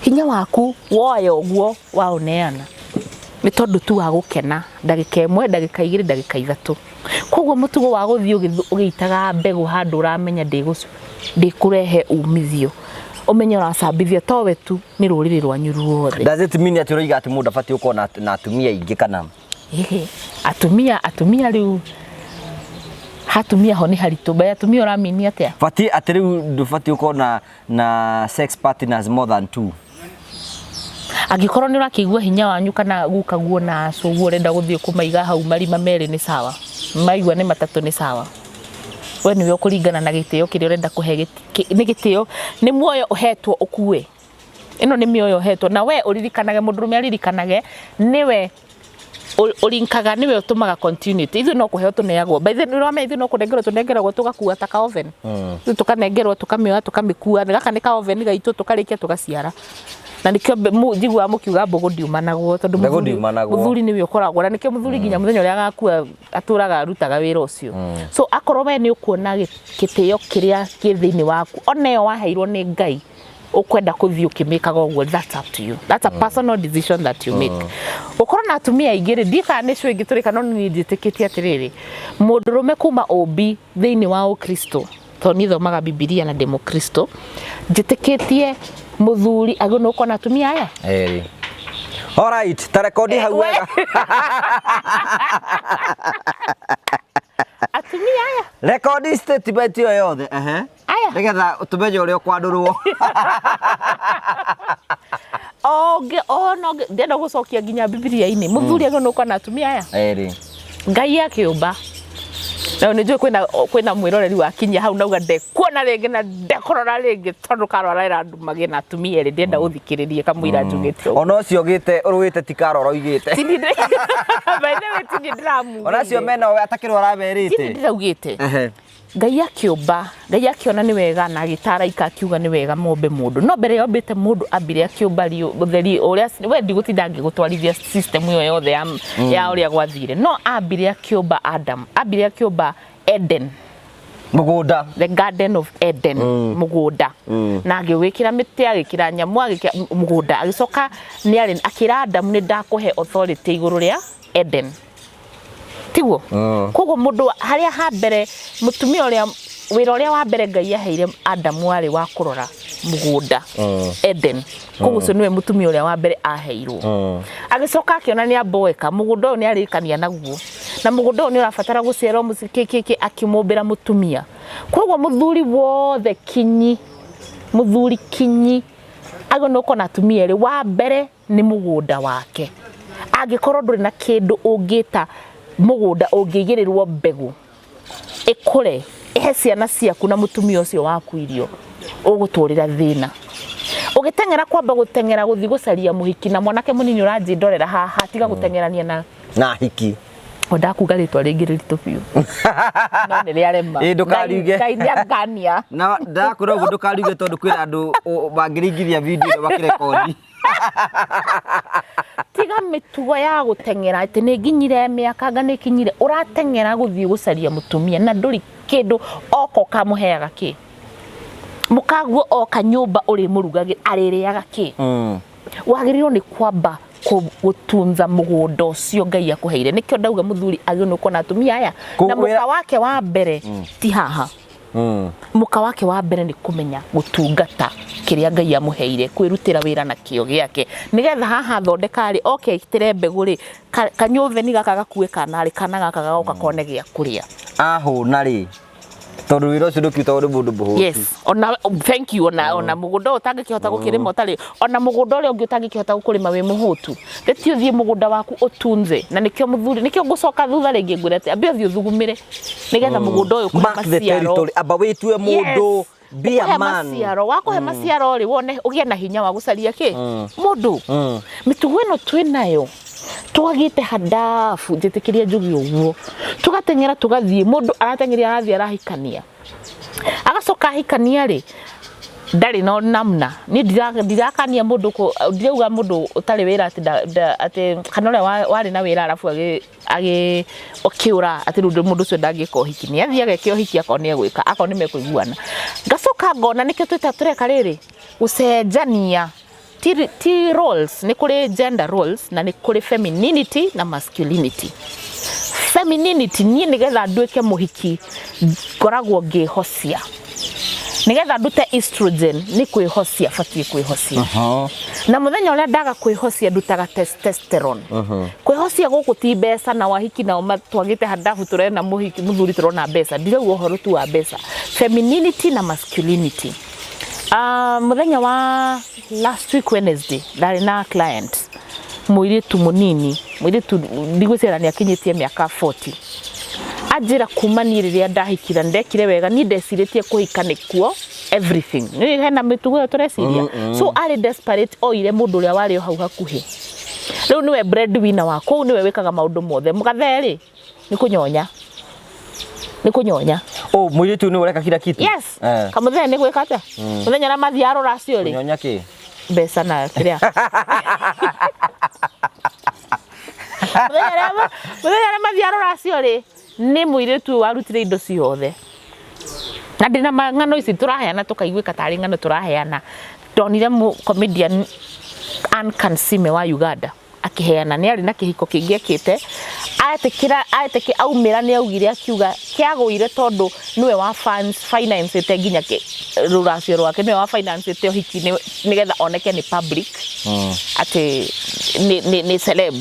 Hinya waku woya ũguo waũneana nĩ tondũ tu wa gũkena ndagĩka 1, ndagĩka 2, ndagĩka 3. Koguo mũtugo wa gũthiĩ ũgĩitaga mbegũ handũ ũramenya ndĩkũrehe umithio, ũmenye ũracambithia towe tu, nĩ rũrĩrĩ rwanyu ruothe. Does it mean atĩ ũroiga atĩ mũndũ abatiĩ gũkorwo na atumia aingĩ kana? Ĩhĩ, atumia rĩu hatumia ho nĩ haritũ. By atumia ũramini atĩa? Batiĩ atĩ rĩu ndũbatiĩ gũkorwo na sex partners more than two? Angĩkorwo nĩ ũrakĩigua hinya wanyu kana guka guo na acu ũguo ũrenda gũthiĩ kũmaiga hau marima merĩ nĩ sawa, maigua nĩ matatũ nĩ sawa, we nĩwe ũkũringana na gĩtĩo kĩrĩa ũrenda kũhe. Nĩ gĩtĩo, nĩ muoyo ũhetwo ũkue. Ĩno nĩ mĩoyo ũhetwo na we ũririkanage, mũndũrũme aririkanage nĩwe ũrinkaga, nĩwe ũtũmaga continuity. Ithuĩ no kũheo tũneagwo. By the way, nĩũramenya ithuĩ no kũnengerwo tũnengeragwo tũgakua ta ka oven. Ithuĩ tũkanengerwo, tũkamĩoya, tũkamĩkua, gaka nĩ ka oven gaitũ, tũkarĩkia tũgaciara. Na nĩkĩo njiguaga mũkiuga mbũgũ ndiumanagwo, tondũ Mbegũ ndiumanagwo. Mũthuri nĩwe ũkoragwo na nĩkĩo mũthuri nginya mũthenya ũrĩa agakua atũraga arutaga wĩra ũcio. So akorwo we nĩ ũkuona gĩtĩo kĩrĩa kĩ thĩinĩ waku, ona ĩyo waheirwo nĩ Ngai, ũkwenda kũthiĩ ũkĩmĩkaga ũguo, that's up to you, that's a personal decision that you make. Gũkorwo na atumia aingĩ rĩ, ndiĩ kana nĩ cio ingĩ tũrĩka, no niĩ njĩtĩkĩtie atĩrĩrĩ, mũndũrũme kuma ũmbi thĩinĩ wa ũkristo, tondũ niĩ thomaga Bibilia na ndĩ mũkristo, njĩtĩkĩtie mũthuri agĩrĩirwo nĩ gũkorwo na atumia aya Erĩ. Alright, ta rekondi hau wega. Atumia aya. Rekondi statement ĩyo yothe, ehe. Aya. Nĩgetha tũmenye ũrĩa ũkwandũrwo. Onge ona ndĩrenda gũcokia nginya Bibilia-inĩ, mũthuri agĩrĩirwo nĩ gũkorwo na atumia aya. Erĩ. Ngai akĩũmba, na nĩ njũĩ kwĩna mwĩroreri wakinyia hau nauga ndekuona rĩngĩ na ndekũrora rĩngĩ, tondũ karora andũ magĩe na atumia erĩ, ndĩrenda gũthikĩrĩria kamũira njugĩte ũguo. Ona ũcio ũgĩte ũrũĩte ti Karora oigĩte. By the way, tini ndĩramugĩire. Ona acio mena we atakĩrwo Tini aramerĩte. ndĩraugĩte. Ehe. Ngai akĩũmba, Ngai akĩona nĩ wega na agĩta araika akiuga nĩ wega mombe mũndũ, no mbere ya ombĩte mũndũ ambire akĩũmba ũtheri ũrĩa we ndigũtinda ngĩgũtwarithia system ĩyo yothe ya ũrĩa gwathire, no ambire akĩũmba Adam, ambire akĩũmba Eden. Mũgũnda. The Garden of Eden, mũgũnda, na agĩwĩkĩra mĩtĩ, agĩkĩra nyamũ, agĩkĩra mũgũnda, agĩcoka nĩ arĩ akĩra Adamu, nĩ ndakũhe authority igũrũ rĩa Eden, tiguo? Koguo mũndũ harĩa ha mbere, mũtumia ũrĩa, wĩra ũrĩa wa mbere Ngai aheire Adamu warĩ wa kũrora mũgũnda Eden. Koguo ũcio nĩwe mũtumia ũrĩa wa mbere aheirwo. Agĩcoka akĩona nĩ amboeka, mũgũnda ũyũ nĩ arĩkania naguo na mũgũnda ũyũ nĩ ũrabatara gũciarwo mũci kĩ kĩ kĩ, akĩmũmbĩra mũtumia. Koguo mũthuri wothe kinyi, mũthuri kinyi agĩrĩirwo nĩ gũkorwo na atumia erĩ. Wa mbere nĩ mũgũnda wake. Angĩkorwo ndũrĩ na kĩndũ ũngĩta mũgũnda ũngĩigĩrĩrwo mbegũ ĩkũre ĩhe ciana ciaku na mũtumia ũcio waku irio, ũgũtũrĩra thĩna ũgĩteng'era, kwamba gũteng'era gũthiĩ gũcaria mũhiki. Na mwanake mũnini ũranjĩndorera haha, tiga gũteng'erania na na hiki. O ndakuga rĩtwa rĩngĩ rĩritũ biũ no nĩ rĩarema. Ĩ, ndũkariuge. Ngai nĩ angania. Na ndakwĩra ũguo ndũkariuge tondũ kwĩna andũ mangĩringithia video ĩno makĩrekondi. Tiga mĩtugo ya gũteng'era atĩ nĩ nginyire mĩaka anga nĩ kinyire, ũrateng'era gũthiĩ gũcaria mũtumia na ndũrĩ kĩndũ. Oka ũkamũheaga kĩ? Mũkaguo oka nyũmba ũrĩmũrugagĩra, arĩrĩaga kĩ? Wagĩrĩirwo nĩ kwamba gũtunza mũgũnda ũcio Ngai akũheire. Nĩkĩo ndauga mũthuri agĩrĩirwo nĩ gũkorwo na atumia aya na mũka wake wa mbere ti haha. Mũka wake wa mbere nĩ kũmenya gũtungata kĩrĩa Ngai amũheire, kwĩrutĩra wĩra na kĩo gĩake, nĩgetha haha thondeka rĩ, oke aitĩre mbegũ rĩ, kanyũtheni gaka gakue kana rĩ, kana gaka gagoka kone gĩa kũrĩa. Ahũna rĩ, tondũ wĩra ũcio ndũkĩrutagwo nĩ mũndũ mũhũtu. Yes, ona thank you. Ona mũgũnda ũyũ ũtangĩkĩhota gũkĩrĩma ũtarĩ, ona mũgũnda ũrĩa ũngĩ ũtangĩkĩhota gũkũrĩma wĩ mũhũtu, rĩti ũthiĩ mũgũnda waku ũtunze. Na nĩkĩo mũthuri, nĩkĩo ngũcoka thutha rĩngĩ ngwĩre atĩ ambe ũthiĩ ũthugumĩre nĩgetha mũgũnda ũyũ ũkũhe Mark the maciaro. territory, amba wĩtue mũndũ. Yes. Be a Ũkũhe man. Maciaro, wakũhe maciaro rĩ, wone ũgĩe na hinya wa gũcaria kĩ mũndũ. Mĩtugo ĩno twĩ nayo twagĩte handabu, njĩtĩkĩria njuge ũguo, tũgateng'era tũgathiĩ, mũndũ arateng'eria, arathiĩ arahikania, agacoka ahikania rĩ, ndarĩ na namna. Niĩ ndirakania mũndũ ndirauga mũndũ ũtarĩ wĩra atĩ atĩ kana ũrĩa warĩ na wĩra arabu agĩ ũkĩũra atĩ rĩu mũndũ ũcio ndangĩka ũhiki. Nĩ athiĩ ageke ũhiki akorwo nĩ egwĩka, akorwo nĩ mekũiguana. Ngacoka ngona nĩkĩo twĩta tũreka rĩrĩ gũcenjania ti roles. Nĩ kũrĩ gender roles na nĩ kũrĩ femininity na masculinity. Femininity, niĩ nĩgetha nduĩke mũhiki ngoragwo ngĩhocia, nĩgetha ndute estrogen nĩ kwĩhocia, batiĩ kwĩhocia. Na mũthenya ũrĩa ndaga kwĩhocia, ndutaga testosterone. Kwĩhocia gũkũ ti mbeca na wahiki nao twagĩte handabu, tũrena mũhiki mũthuri, tũrona mbeca. Ndirauga ũhoro tu wa mbeca. Femininity na masculinity. Mũthenya wa last week Wednesday ndarĩ na client mũirĩtu mũnini, mũirĩtu ndigwĩciria nĩ akinyĩtie mĩaka 40. Anjĩra kuma niĩ rĩrĩa ndahikire ndekire wega, niĩ ndecirĩtie kũhika nĩkuo everything. Nĩ hena mĩtugo ĩyo tũreciria, so arĩ desperate, oire mũndũ ũrĩa warĩ o hau hakuhĩ. Rĩu nĩwe breadwinner wa kũu, nĩwe wĩkaga maũndũ mothe. Mũgathe rĩ, nĩ kũnyonya, nĩ kũnyonya. Oh, mũirĩtu nĩ ũreka kila kitu. Yes. Kamũthee nĩ gwĩka atĩa mũthenya ũrĩa mathiĩ arora acio rĩ? Kũnyonya kĩ? Mbeca na kĩrĩa mũthenya ũrĩa mathiĩ arora acio rĩ, nĩ mũirĩtu ũyũ warutire indo ciothe. Na ndĩna ng'ano ici tũraheana tũkaiguĩka tarĩ ng'ano tũraheana. Ndonire comedian Ann Kansime wa Uganda akĩheana, nĩ arĩ na kĩhiko kĩngĩ ekĩte, etĩkĩra etĩkĩ aumĩra, nĩ augire, akiuga kĩagũire tondũ nĩwe wa financĩte nginya rũracio rwake, nĩwe wa financĩte ũhiki nĩgetha oneke nĩ public atĩ nĩ celeb.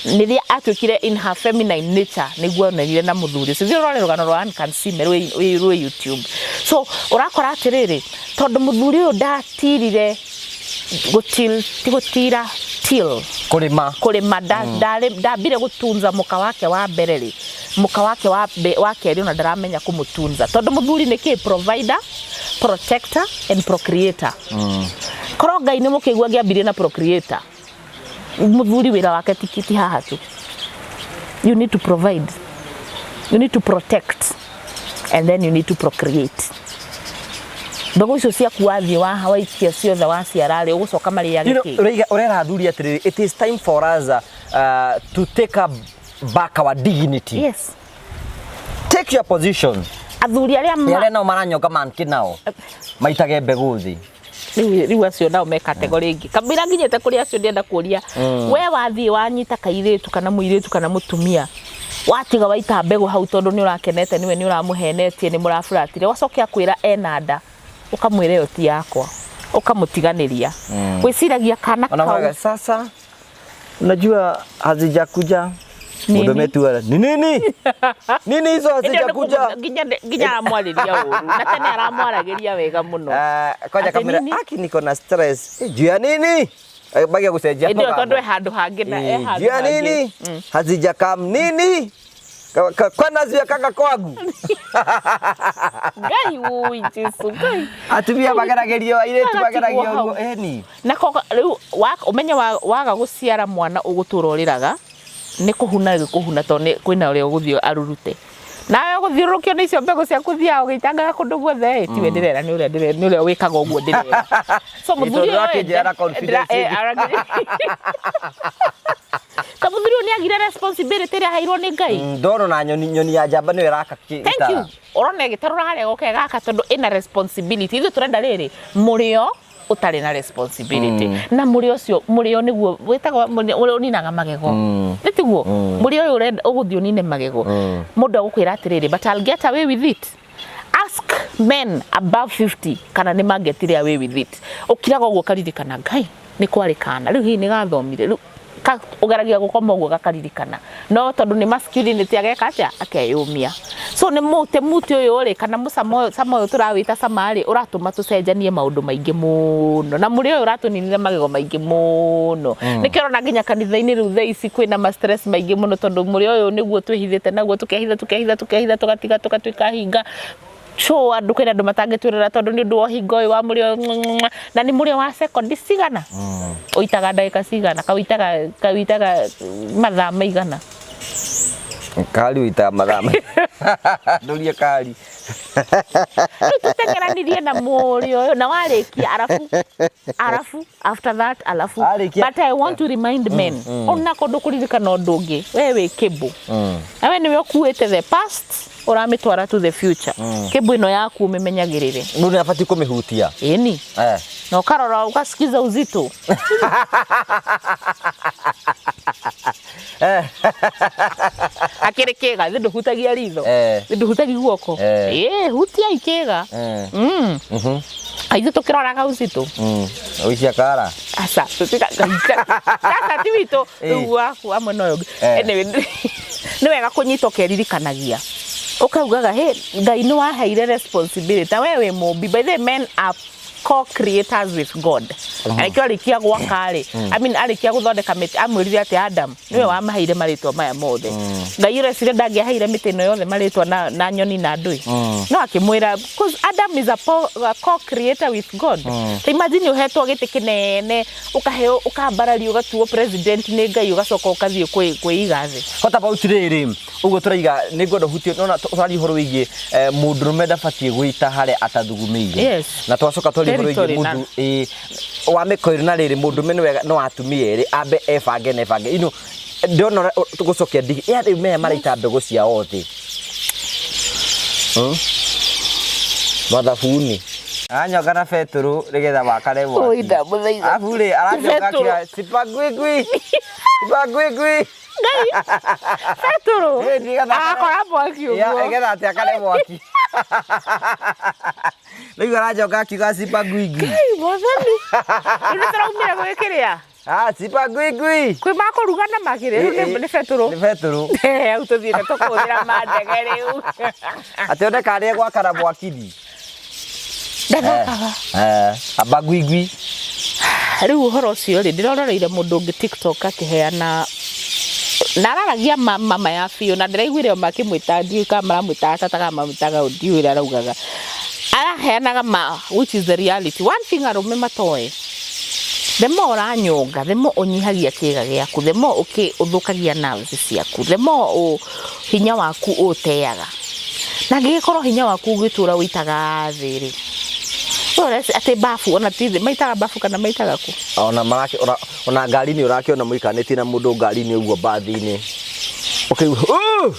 Rĩrĩa atuĩkire in her feminine nature nĩguo onekire na mũthuri ũcio. Thiĩ ũrore rũgano rwa Ann Kansime rwĩ YouTube. So ũrakora atĩrĩrĩ, tondũ mũthuri ũyũ ndatirire gũtil, ti gũtira, till. Kũrĩma. Kũrĩma, ndambire gũtunza mũka wake wa mbere rĩ, mũka wake wa kerĩ ona ndaramenya kũmũtunza, tondũ mũthuri nĩ kĩ? Provider, protector and procreator. Korwo Ngai nĩ mũkĩigua angĩambirie na procreator. Mũthuri wĩra wake ti haha tu. You need to provide, you need to protect, and then you need to procreate. Mbegũ icio ciaku wathiĩ waikia ciothe waciara rĩ, ũgũcoka marĩage kĩ? Ũrera athuri atĩrĩrĩ, it is time for us to take up back our dignity. Yes. Take your position. Athuri arĩa Nĩ arĩa nao maranyonga mankĩ, nao maitage mbegũ thĩ. Rĩu acio nao me category ĩngĩ. Kamũira nginyĩte kũrĩ acio, ndĩrenda kũria, we wathiĩ wanyita kairĩtu kana mũirĩtu kana mũtumia, watiga waita mbegũ hau tondũ nĩ ũrakenete nĩwe, nĩ ũramũhenetie, nĩ mũraburatire, wacoke akwĩra ena nda, ũkamwĩra ĩyo ti yakwa, ũkamũtiganĩria, wĩciragia kana Ona kau waga, sasa unajua hazijakuja. Nini? Mũndũ metua ni nini nini hizo Ĩndĩ nĩ hazijakuja. Nginya aramwarĩria ũru, na tene aramwaragĩria wega mũno. Kwanja Atĩ kamera nini? Aki niko na stress. Juu ya nini? Bagia gucenjia Ĩndĩ ĩyo mũgambo. tondũ e handũ hangĩ na e handũ Juu ya hangĩ. nini hazijakam nini? Kwani ziwekanga kwangu? Ngai ui Jesu Ngai. Atumia mageragĩrio, airĩtu Magatigwo mageragio hau. ũguo ĩni. Na ko rĩu ũmenye waga gũciara mwana ũgũtũra ũrĩraga nĩ kũhuna gĩkũhuna, tondũ nĩ kwĩna ũrĩa ũgũthiĩ arurute nawe ũgũthiũrũrũkio nĩ icio mbegũ ciaku, thiaga ũgĩitangaga kũndũ guothe. Ĩ tiwe ndĩrera, nĩ ũrĩa ndĩrera, nĩ ũrĩa wĩkaga ũguo ndĩrera. So mũthuri tondũ ũyũ akĩnjĩra na confidence ĩngĩ. Ta mũthuri ũyũ nĩ agire responsibility ĩrĩa aheirwo nĩ Ngai. Ndona na nyoni ya njamba nĩyo ĩraka Thank you. gĩtara. Ũrona ĩgĩtarũra harĩa goke gaka tondũ ĩna responsibility. Ithuĩ tũrenda rĩrĩ mũrĩo ũtarĩ na responsibility, na mũrĩo ũcio, mũrĩo nĩguo wĩtagwo ũrĩa ũninaga magego, nĩ tiguo? Mũrĩo ũyũ ũrenda ũgũthiĩ ũnine magego, mũndũ agũkwĩra atĩrĩrĩ, "But I'll get away with it." Ask Men above 50 kana nĩ mangetire away with it. Ũkiraga ũguo ũkaririkana, Ngai, nĩ kwarĩ kana rĩu hihi nĩ gathomire rĩu ũgeragia gũkoma ũguo gakaririkana, no tondũ nĩ masculinity ageka atĩa? Akeyũmia. So nĩ mũtĩ mũtĩ ũyũ rĩ, kana mũcamo ũyũ, cama ũyũ tũrawĩta cama rĩ, ũratũma tũcenjanie maũndũ maingĩ mũno, na mũrĩo ũyũ ũratũninire magego maingĩ mũno. Nĩkĩo ũrona nginya kanitha-inĩ rĩu thaa ici kwĩna ma stress maingĩ mũno, tondũ mũrĩo ũyũ nĩguo twĩhithĩte naguo, tũkehitha tũkehitha tũkehitha, tũgatiga tũgatuĩka hinga. So andũ, kwĩna andũ matangĩtwĩrora tondũ nĩ ũndũ wa ũhinga ũyũ wa mũrĩo, na nĩ mũrĩo wa sekondi cigana, ũitaga ndagĩka cigana, kawĩitaga kawĩitaga mathaa maigana? Kari ũitaga mathaa ndũrie kari. Rĩu tũteng'eranirie na mũrĩo ũyũ na warĩkia, arabu arabu after that alafu. Arĩkia- But I want to remind men, ona kũndũ kũririkana ũndũ ũngĩ, we wĩ kĩmbũ na we nĩwe ũkuĩte the past ũramĩtwara to the future. Kĩmbũ ĩno yaku ũmĩmenyagĩrĩre. Mũndũ nĩ abatiĩ kũmĩhutia. Ĩni. Na ũkarora ũgasikiza uzito. Akĩrĩ kĩga thĩ, ndũhutagia ritho. Thĩ ndũhutagia guoko. Ĩ hutiai kĩga. Aithuĩ tũkĩroraga uzito. Ũicia kara. Aca, tũtiga sasa ti witũ rĩu waku amwe na ũyũ ũngĩ. Anyway, nĩ wega kũnyita ũkeririkanagia, ũkaugaga, "Hey, Ngai nĩ waheire responsibility na we wĩ mũmbi." By the way, men are co-creators with God. Arĩkĩo arĩkia gwaka rĩ, I mean, arĩkia gũthondeka mĩtĩ, amwĩrire atĩ Adam nĩwe wamaheire marĩtwa maya mothe. Ngai ũreciria ndangĩaheire mĩtĩ ĩno yothe marĩtwa na nyoni na andũ ĩ? No akĩmwĩra, because Adam is a co-creator with God. Ta imagine ũhetwo gĩtĩ kĩnene, ũkaheo, ũkambarario, ũgatuo president nĩ Ngai, ũgacoka ũkathiĩ kwĩiga thĩ. What about rĩrĩ ũguo tũraiga, nĩ ngwenda ũhutie, nona tũraria ũhoro wĩgiĩ mũndũrũme ndabatiĩ gwĩta harĩa atathugumĩire. Na twacoka twaria ũhoro wĩgiĩ Territory na- mũndũ wa mĩkoĩrũ, na rĩrĩ mũndũrũme nĩ wega no atumia erĩ ambe ebange na ebange ino ndĩrona ũrĩa tũgũcokia ndigi ĩ rĩu maya maraita mbegũ ciao thĩ. Mathabuni aranyonga na betũrũ nĩgetha wakane mwaki. Oi, ndamũthaitha. Arabu rĩ aranyonga Betũrũ. akiuga sipangwingwi sipangwingwi. Betũrũ. Ĩ, nĩgetha Agakora mwaki Ya, ũguo. nĩgetha atĩ akane mwaki. Rĩu aranjoka akiuga sipangwingwi. Ngai mwathani, rĩu nĩ tũraumire gwĩkĩrĩa. Ah, sipangwingwi. Kwĩ makũruga na makĩrĩa rĩu nĩ betũrũ. Nĩ betũrũ. Hau tũthiĩte tũkũhũthĩra mandege rĩu. Atĩ one karĩa gwakana mwaki. Ndathakaga. Eh, abagwigwi. Rĩu ũhoro ũcio rĩ, ndĩrorereire mũndũ ũngĩ TikTok akĩheana na araragia mama ya biũ, na ndĩraiguire o makĩmwĩta, ndiũĩ kana maramwĩtaga tata kana mamwĩtaga ũ, ndiũĩ ũrĩa araugaga. Araheanaga ma, which is the reality. One thing arũme matoĩ, the more ũranyonga, the more ũnyihagia kĩga gĩaku, the more ũthũkagia nerves ciaku, the more hinya waku ũteaga. Na angĩgĩkorwo hinya waku ũgĩtũra ũitaga thĩ rĩ, we ũreci atĩ bafu ona ti thĩ maitaga bafu kana maitaga kũ? Ona marake ona ngari-inĩ ũrakĩona mũikanĩtie na mũndũ ngari-inĩ ũguo mbathi-inĩ. Ũkaigua "Ũ!"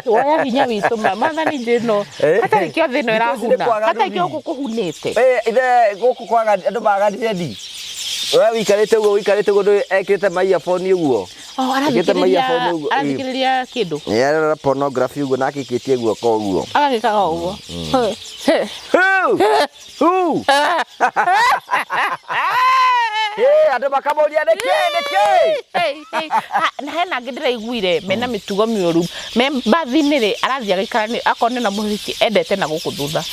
Woya hinya witũ ma mathani njĩno. Hatarĩ kĩo thĩ ĩno Thikũ ici nĩ ĩrahuna, kwaga hatarĩ kĩo rũri. gũkũ kũhunĩte. Ithe gũkũ kwaga andũ maganire ndi. We wĩikarĩte ũguo, wĩikarĩte ũguo, ndũĩ ekĩrĩte ma earphone ũguo. Oh, Ekĩrĩte ma earphone ũguo. Arathikĩrĩria kĩndũ. Nĩ ararora pornography ũguo na akĩkĩtie guoko ũguo. Agagĩkaga ũguo. Hũ! Hũ! Ĩ, andũ makamũria nĩkĩ nĩkĩ? Hey, hey. Ha, na hena angĩ ndĩraiguire mena mĩtugo mĩũru me mbathi-inĩ rĩ, arathiĩ agaikara akorwo nĩ na mũhiki endete na gũkũ thutha,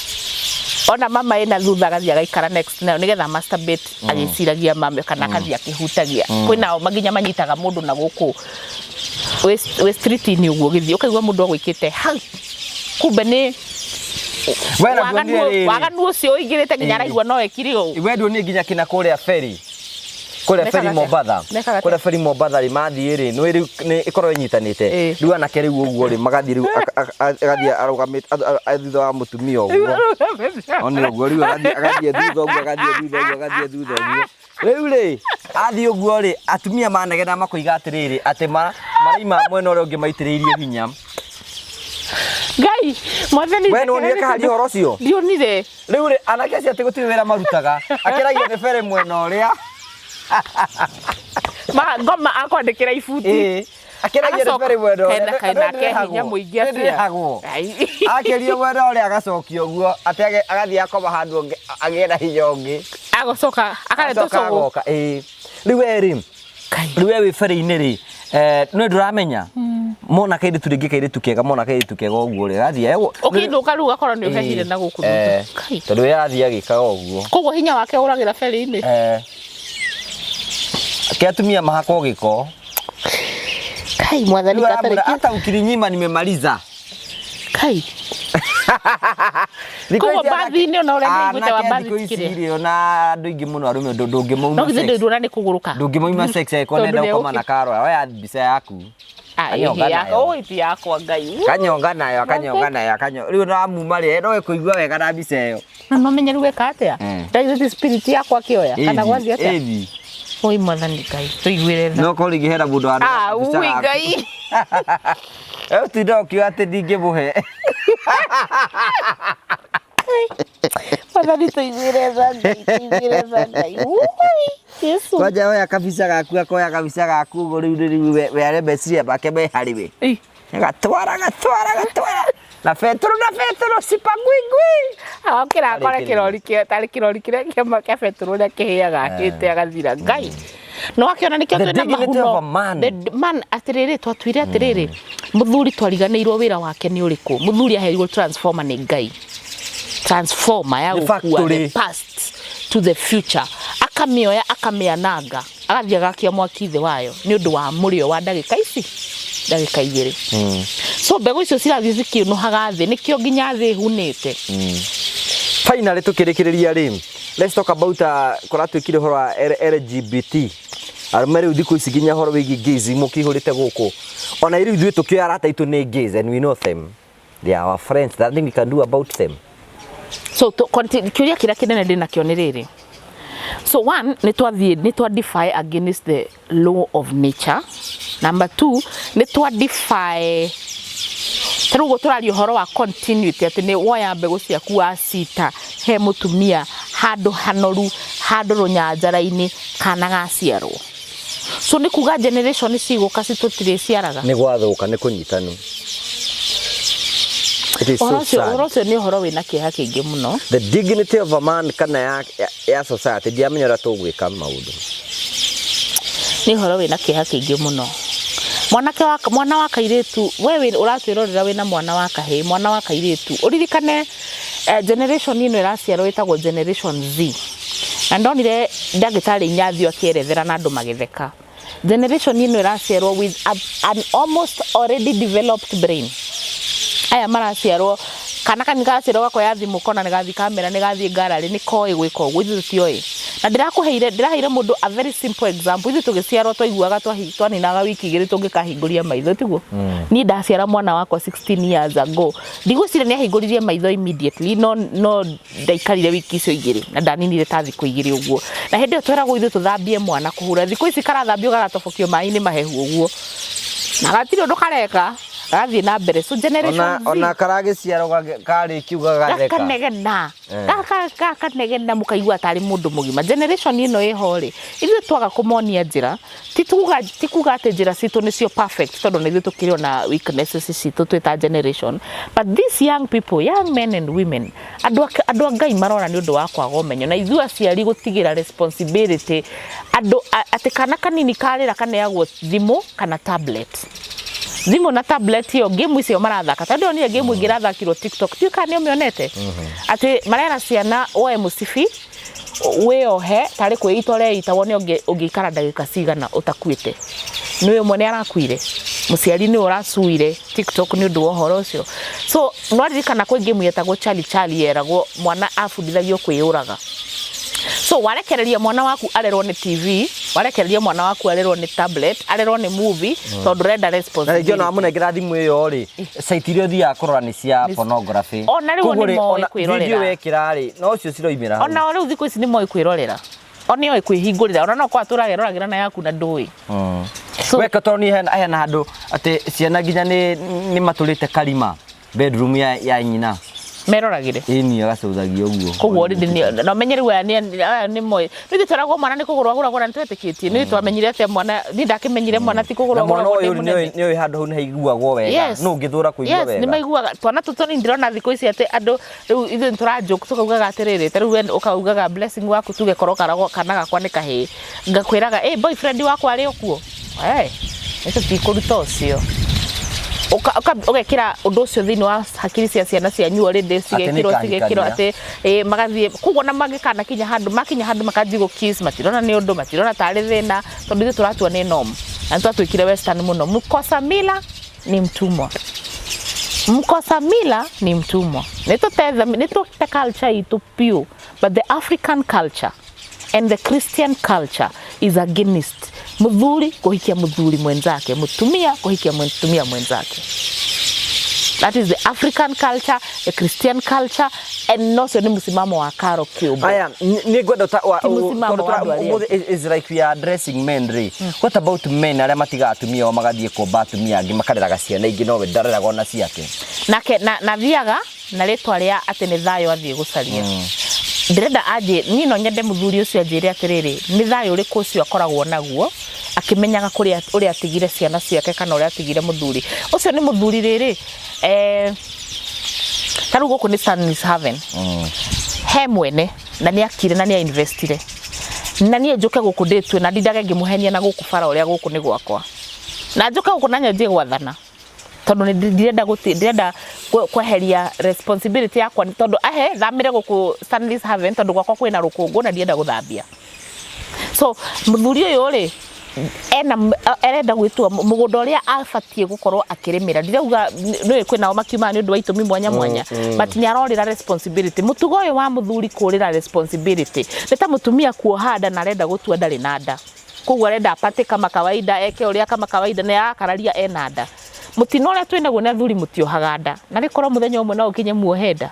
ona mama ĩna thutha, agathiĩ agaikara next nayo nĩgetha masturbate agĩciragia mame, kana akathiĩ akĩhutagia. Kwĩnao nginya manyitaga mũndũ na gũkũ wĩ street-inĩ ũguo, ũgĩthiĩ ũkaigua mũndũ agwĩkĩte hau, kumbe nĩ We na waganu nduonire rĩrĩ. Waganu ũcio ũingĩrĩte nginya araigua no ekire ũũ. We nduonire nginya kina kũrĩa ferry, kũrĩa Mekaga ferry atĩa? Mombatha? Mekaga atĩa? Kũrĩa ferry Mombatha rĩ, mathiĩ rĩ, nĩ rĩu nĩ ĩkorwo ĩnyitanĩte. Rĩu anake rĩu ũguo rĩ, magathiĩ rĩu agathiĩ arũgamĩte thutha wa mũtumia ũguo, one ũguo rĩu agathiĩ thutha ũguo, agathiĩ thutha ũguo, agathiĩ thutha ũguo. Rĩu rĩ, athiĩ ũguo rĩ, atumia manegena makoiga atĩrĩrĩ, atĩ maraima mwena ũrĩa ũngĩ maitĩrĩirio hinya. Ngai mwathani. We nĩwonire kahari ũhoro ũcio? Ndionire. Rĩu rĩ, anake acio atĩ gũtirĩ wĩra marutaga, akĩragia nĩ bere mwena ũrĩa. Ma ngoma akwandĩkĩra ibuti. Ĩĩ. Akĩragia nĩ ferĩ mwena ũrĩa. Kaina kaina ke hinya mũingĩ atĩa? Nĩndĩrĩhagwo. Ai. Akĩrio mwena ũrĩa agacokia ũguo atĩ agathiĩ akoma handũ ũngĩ agĩe na hinya ũngĩ. Agocoka akareta Acoka ũcũgũ. agoka ĩĩ. Rĩu we rĩ, Kai. rĩu we wĩ ferĩ-inĩ rĩ, nĩ ndũramenya mona kairĩtu rĩngĩ kairĩtu kega mona kairĩtu kega ũguo rĩ gathiĩ Ũkĩinũka rĩu ũgakora nĩ ũhehire na gũkũ thutha. Kai. Tondũ we arathiĩ agĩkaga ũguo. Koguo hinya wake ũragĩra ferĩ-inĩ. Ke atumia mahakwo gĩko. Kai mwathani Rĩu gatarĩ aramwĩra kĩ. hata ukininyima nimemaliza. Kai. Thikũ Koguo ici mbathi-inĩ ona ũrĩa ndaiguĩte wa anake mbathi thikũ ici tikĩrĩa. rĩ ona andũ aingĩ mũno arũme ndũngĩmauma No githĩ sex. ndũiruona nĩ kũgũrũka. Ndũngĩmauma sex angĩkorwo Tondũ nĩenda nĩ gũkoma ũkĩ- na Carol oya mbica yaku. Ah, Kanyonga ĩhĩ nayo. yakwa, ũ ti yakwa Ngai. Kanyonga nayo akanyonga nayo akanyonga rĩu namuma rĩ no ĩkũigua wega na mbica ĩyo. Na no menye rĩu eka atĩa? Ndaigĩte spirit yakwa akĩoya kana gwathiĩ atĩa? Ĩthi. Oi mwathani Ngai, tũiguĩre tha. No korwo rĩngĩ hena mũndũ wa Ah, ui Ngai. Ũtinda ũkiuga atĩ ndingĩmũhe. Mwathani tũiguĩre tha Ngai, tũiguĩre tha Ngai. Ui, Yesu. Kwanja oya kabica gaku akoya kabica gaku ũguo rĩu rĩu we we arĩa meciria make me harĩ we. Ĩ, Gatwara gatwara gatwara. Na betũrũ na betũrũ sipangwingwi. Okĩra akore Arĩkĩrĩria. kĩrori kĩa tarĩ kĩrori kĩrĩa kĩa betũrũ ũrĩa kĩhĩaga akĩte agathira Ngai. No akĩona nĩkĩo The twĩna dignity mahuno. of a man. The man atĩrĩrĩ twatuire atĩrĩrĩ mũthuri twariganĩirwo wĩra wake nĩ ũrĩkũ. Mũthuri aheirwo transformer nĩ Ngai. Transformer ya Nĩ gũkua factory. the past to the future. Akamĩoya akamĩananga agathiĩ agakia mwaki thĩ wayo nĩ ũndũ wa mũrĩo wa ndagĩka ici ndagĩka igĩrĩ. So mbegũ icio cirathiĩ cikĩũnũhaga thĩ nĩkĩo nginya thĩ ĩhunĩte. Finally tukĩrĩkĩrĩria rĩ let's talk about kũratuĩkire ũhoro wa LGBT arũme rĩu thikũ ici nginya ũhoro wĩgiĩ gays mũkĩihũrĩte gũkũ ona rĩu ithuĩ tũkĩoya arata aitũ nĩ gays and we know them they are our friends nothing we can do about them. So to continue kĩũria kĩrĩa kĩnene ndĩ nakĩo nĩ rĩrĩ. So one nĩ twathiĩ nĩ twa defy against the law of nature. Number two nĩ twa defy ta rĩu ũguo tũraria ũhoro wa continuity atĩ nĩ woya mbegũ ciaku wacita he mũtumia handũ hanoru handũ rũnyanjara-inĩ kana gaciarwo. So nĩ kuga generation cigũka citũtirĩciaraga. Nĩ gwathũka nĩ kũnyitanu. It is so Ũhoro ũcio sad. ũhoro ũcio nĩ ũhoro wĩna kĩeha kĩingĩ mũno. The dignity of a man kana ya society ndiamenya ũrĩa tũgwĩka maũndũ. Nĩ ũhoro wĩna kĩeha kĩingĩ mũno. Mwanake wa mwana wa kairĩtu we wĩ ũratwĩrorera wĩna mwana wa kahĩĩ mwana wa kairĩtu ũririkane generation ĩno ĩraciarwo ĩtagwo generation Z na ndonire ndagĩtarĩ Inyathio akĩerethera na andũ magĩtheka. Generation ĩno ĩraciarwo with an almost already developed brain. Aya maraciarwo kana kanini karaciarwo gakoya thimũ kona nĩ gathiĩ kamera nĩ gathiĩ ngararĩ nĩ koĩ gwĩka ũguo ithuĩ tũtioĩ. Na ndĩrakũheire ndĩraheire mũndũ a very simple example ithuĩ tũgĩciarwo twaiguaga twaninaga wiki igĩrĩ tũngĩkahingũria maitho tiguo. Niĩ ndaciara mwana wakwa 16 years ago ndigwĩciria nĩ ahingũririe maitho immediately no ndaikarire wiki icio igĩrĩ na ndaninire ta thikũ igĩrĩ ũguo. Na hĩndĩ ĩyo tweragwo ithuĩ tũthambie mwana kũhura thikũ ici karathambio garatobokio maĩ-inĩ mahehu ũguo na gatirĩ ũndũ kareka garathiĩ na mbere. So generation Z Ona karagĩciarwo karĩkiuga gatheka. Gakanegena. Gakanegena mũkaigua tarĩ mũndũ mũgima. Generation ĩno ĩho rĩ ithuĩ twaga kũmonia njĩra ti kuga atĩ njĩra citũ nĩcio perfect tondũ nĩ ithuĩ tũkĩrĩ ona weaknesses citũ twĩ ta generation but these young people young men and women andũ a Ngai marora nĩ ũndũ wa kwaga ũmenyo na ithuĩ aciari gũtigĩra responsibility andũ atĩ kana kanini karĩra kaneagwo thimũ kana tablet. Thimũ na tablet ĩyo game icio marathaka tondũ ndĩronire game ĩngĩ ĩrathakirwo TikTok ndiũĩ kana nĩ ũmĩonete atĩ marera ciana woe mũcibi wĩohe tarĩ kwĩita ũreita wone ũngĩikara ndagĩka cigana ũtakuĩte. Nĩ ũmwe nĩ arakuire mũciari nĩ ũracuire TikTok nĩ ũndũ wa ũhoro ũcio. So nwaririkana kwĩ game yetagwo Charlie Charlie yeragwo mwana abundithagio kwĩyũraga. So warekereria mwana waku arerwo nĩ TV warekereria mwana waku arerwo nĩ tablet arerwo nĩ movie tondũ ndũrenda Na rĩngĩ ona responsibility. wamũnengera thimũ ĩyo rĩ site iria ũthiaga kũrora nĩ cia pornography. Ona rĩu Koguo nĩ rĩ, moĩ ona kwĩrorera. video wekĩra rĩ no cio ciroimĩra hau. Ona rĩu thikũ ici nĩ moĩ kwĩrorera. O nĩ oĩ kwĩhingũrĩra ona no kwa tũrageroragĩra na yaku na ndũĩ. So Weka tondũ niĩ hena handũ atĩ ciana nginya nĩ matũrĩte karima bedroom ya nyina. Meroragĩre. Ĩni, agacũthagia ũguo. Koguo already na ũmenye rĩu aya nĩ moĩ nĩ tweragwo mwana nĩ kũgũrwo agũragwo, na nĩ twetĩkĩtie nĩ twamenyire atĩa mwana, niĩ ndakĩmenyire mwana ti kũgũrwo Na mwana agũragwo ndĩ ũyũ mũnene. nĩ oĩ handũ hau nĩ haiguagwo wega. No ũngĩthũra kũigua Yes, nĩ wega. maiguaga twana tũtũ. Nĩ ndĩrona thikũ ici atĩ andũ rĩu ithuĩ nĩ tũra joke, tũkaugaga atĩrĩrĩ, ta rĩu we ũkaugaga Blessing waku, tuge korwo karagwo kana gakwa nĩ kahĩĩ, ngakwĩraga ĩ boyfriend wakwa arĩ o kuo. Eh, nĩ tũtikũruta ũcio. Ũgekĩra ũndũ ũcio thĩinĩ wa hakiri cia ciana cianyu already, cigekĩrwo cigekĩrwo kahikania. atĩ ĩ, magathiĩ koguo na mangĩkanakinya handũ, makinya handũ makanjia gũ kiss, matirona nĩ ũndũ, matirona tarĩ thĩna, tondũ ithuĩ tũratua nĩ norm na nĩ twatuĩkire western mũno. Mkosa mila ni mtumwa, mkosa mila ni mtumwa. Nĩ tũtetha, nĩ tũte culture itũ piũ, but the African culture and the Christian culture is against muthuri kuhikia muthuri mwenzake, mutumia kuhikia mutumia mwenzake. That is the African culture, the Christian culture, and nocio nĩ msimamo wa Karo Kiumbe. Aya, nĩ ngwenda Ti mũsimamo tondũ wa andũ arĩa ũmũthĩ is like we are addressing men rĩ. What about men arĩa matigaga atumia ao magathiĩ kũmba atumia angĩ, makareraga ciana ingĩ, nowe ndareraga ona ciake? Nake na thiaga na rĩtwa rĩa atĩ nĩ thayũ athiĩ gũcaria. Ndĩrenda anjĩ, niĩ no nyende mũthuri ũcio anjĩre atĩrĩrĩ, nĩ thayũ ũrĩkũ ũcio akoragwo naguo akĩmenyaga kũrĩa ũrĩa atigire ciana ciake kana ũrĩa atigire mũthuri ũcio? Nĩ mũthuri rĩrĩ, ta rĩu gũkũ nĩ Stanley's Haven, he mwene na nĩ akire na nĩ ainvestire, na niĩ njũke gũkũ ndĩtue na ndindage ngĩmũhenia na gũkũ bara ũrĩa gũkũ nĩ gwakwa, na njũke gũkũ na nyanjie gwathana, tondũ nĩ ndirenda ndirenda kweheria responsibility yakwa, tondũ ahe thamĩre gũkũ Stanley's Haven, tondũ gwakwa kwĩna rũkũngũ na ndirenda gũthambia. So mũthuri ũyũ rĩ, ena arenda gwĩtua mũgũnda ũrĩa abatiĩ gũkorwo akĩrĩmĩra. Ndirauga nĩ kwĩnao makiumaga nĩ ũndũ wa itũmi mwanya mwanya, but nĩ arorĩra responsibility. Mũtugo ũyũ wa mũthuri kũrĩra responsibility nĩ ta mũtumia kuoha nda na arenda gũtua ndarĩ na nda, koguo arenda apate kama kawaida, eke ũrĩa kama kawaida, na arakararia ena nda. Mũtino ũrĩa twĩnaguo nĩ athuri mũtiohaga nda, na rĩkorwo mũthenya ũmwe no ũkinye muohe nda,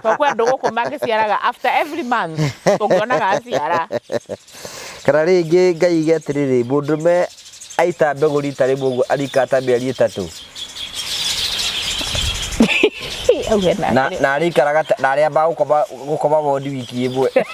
tondũ kwĩ andũ gũkũ mangĩciaraga after every month, ũngĩonaga aciara. Kana rĩngĩ Ngai ige atĩrĩrĩ, mũndũrũme aita mbegũ rita rĩmwe ũguo arikata mĩeri 3. Auge na Na arĩikaraga na arĩambaga gũkoma wondi wiki 1.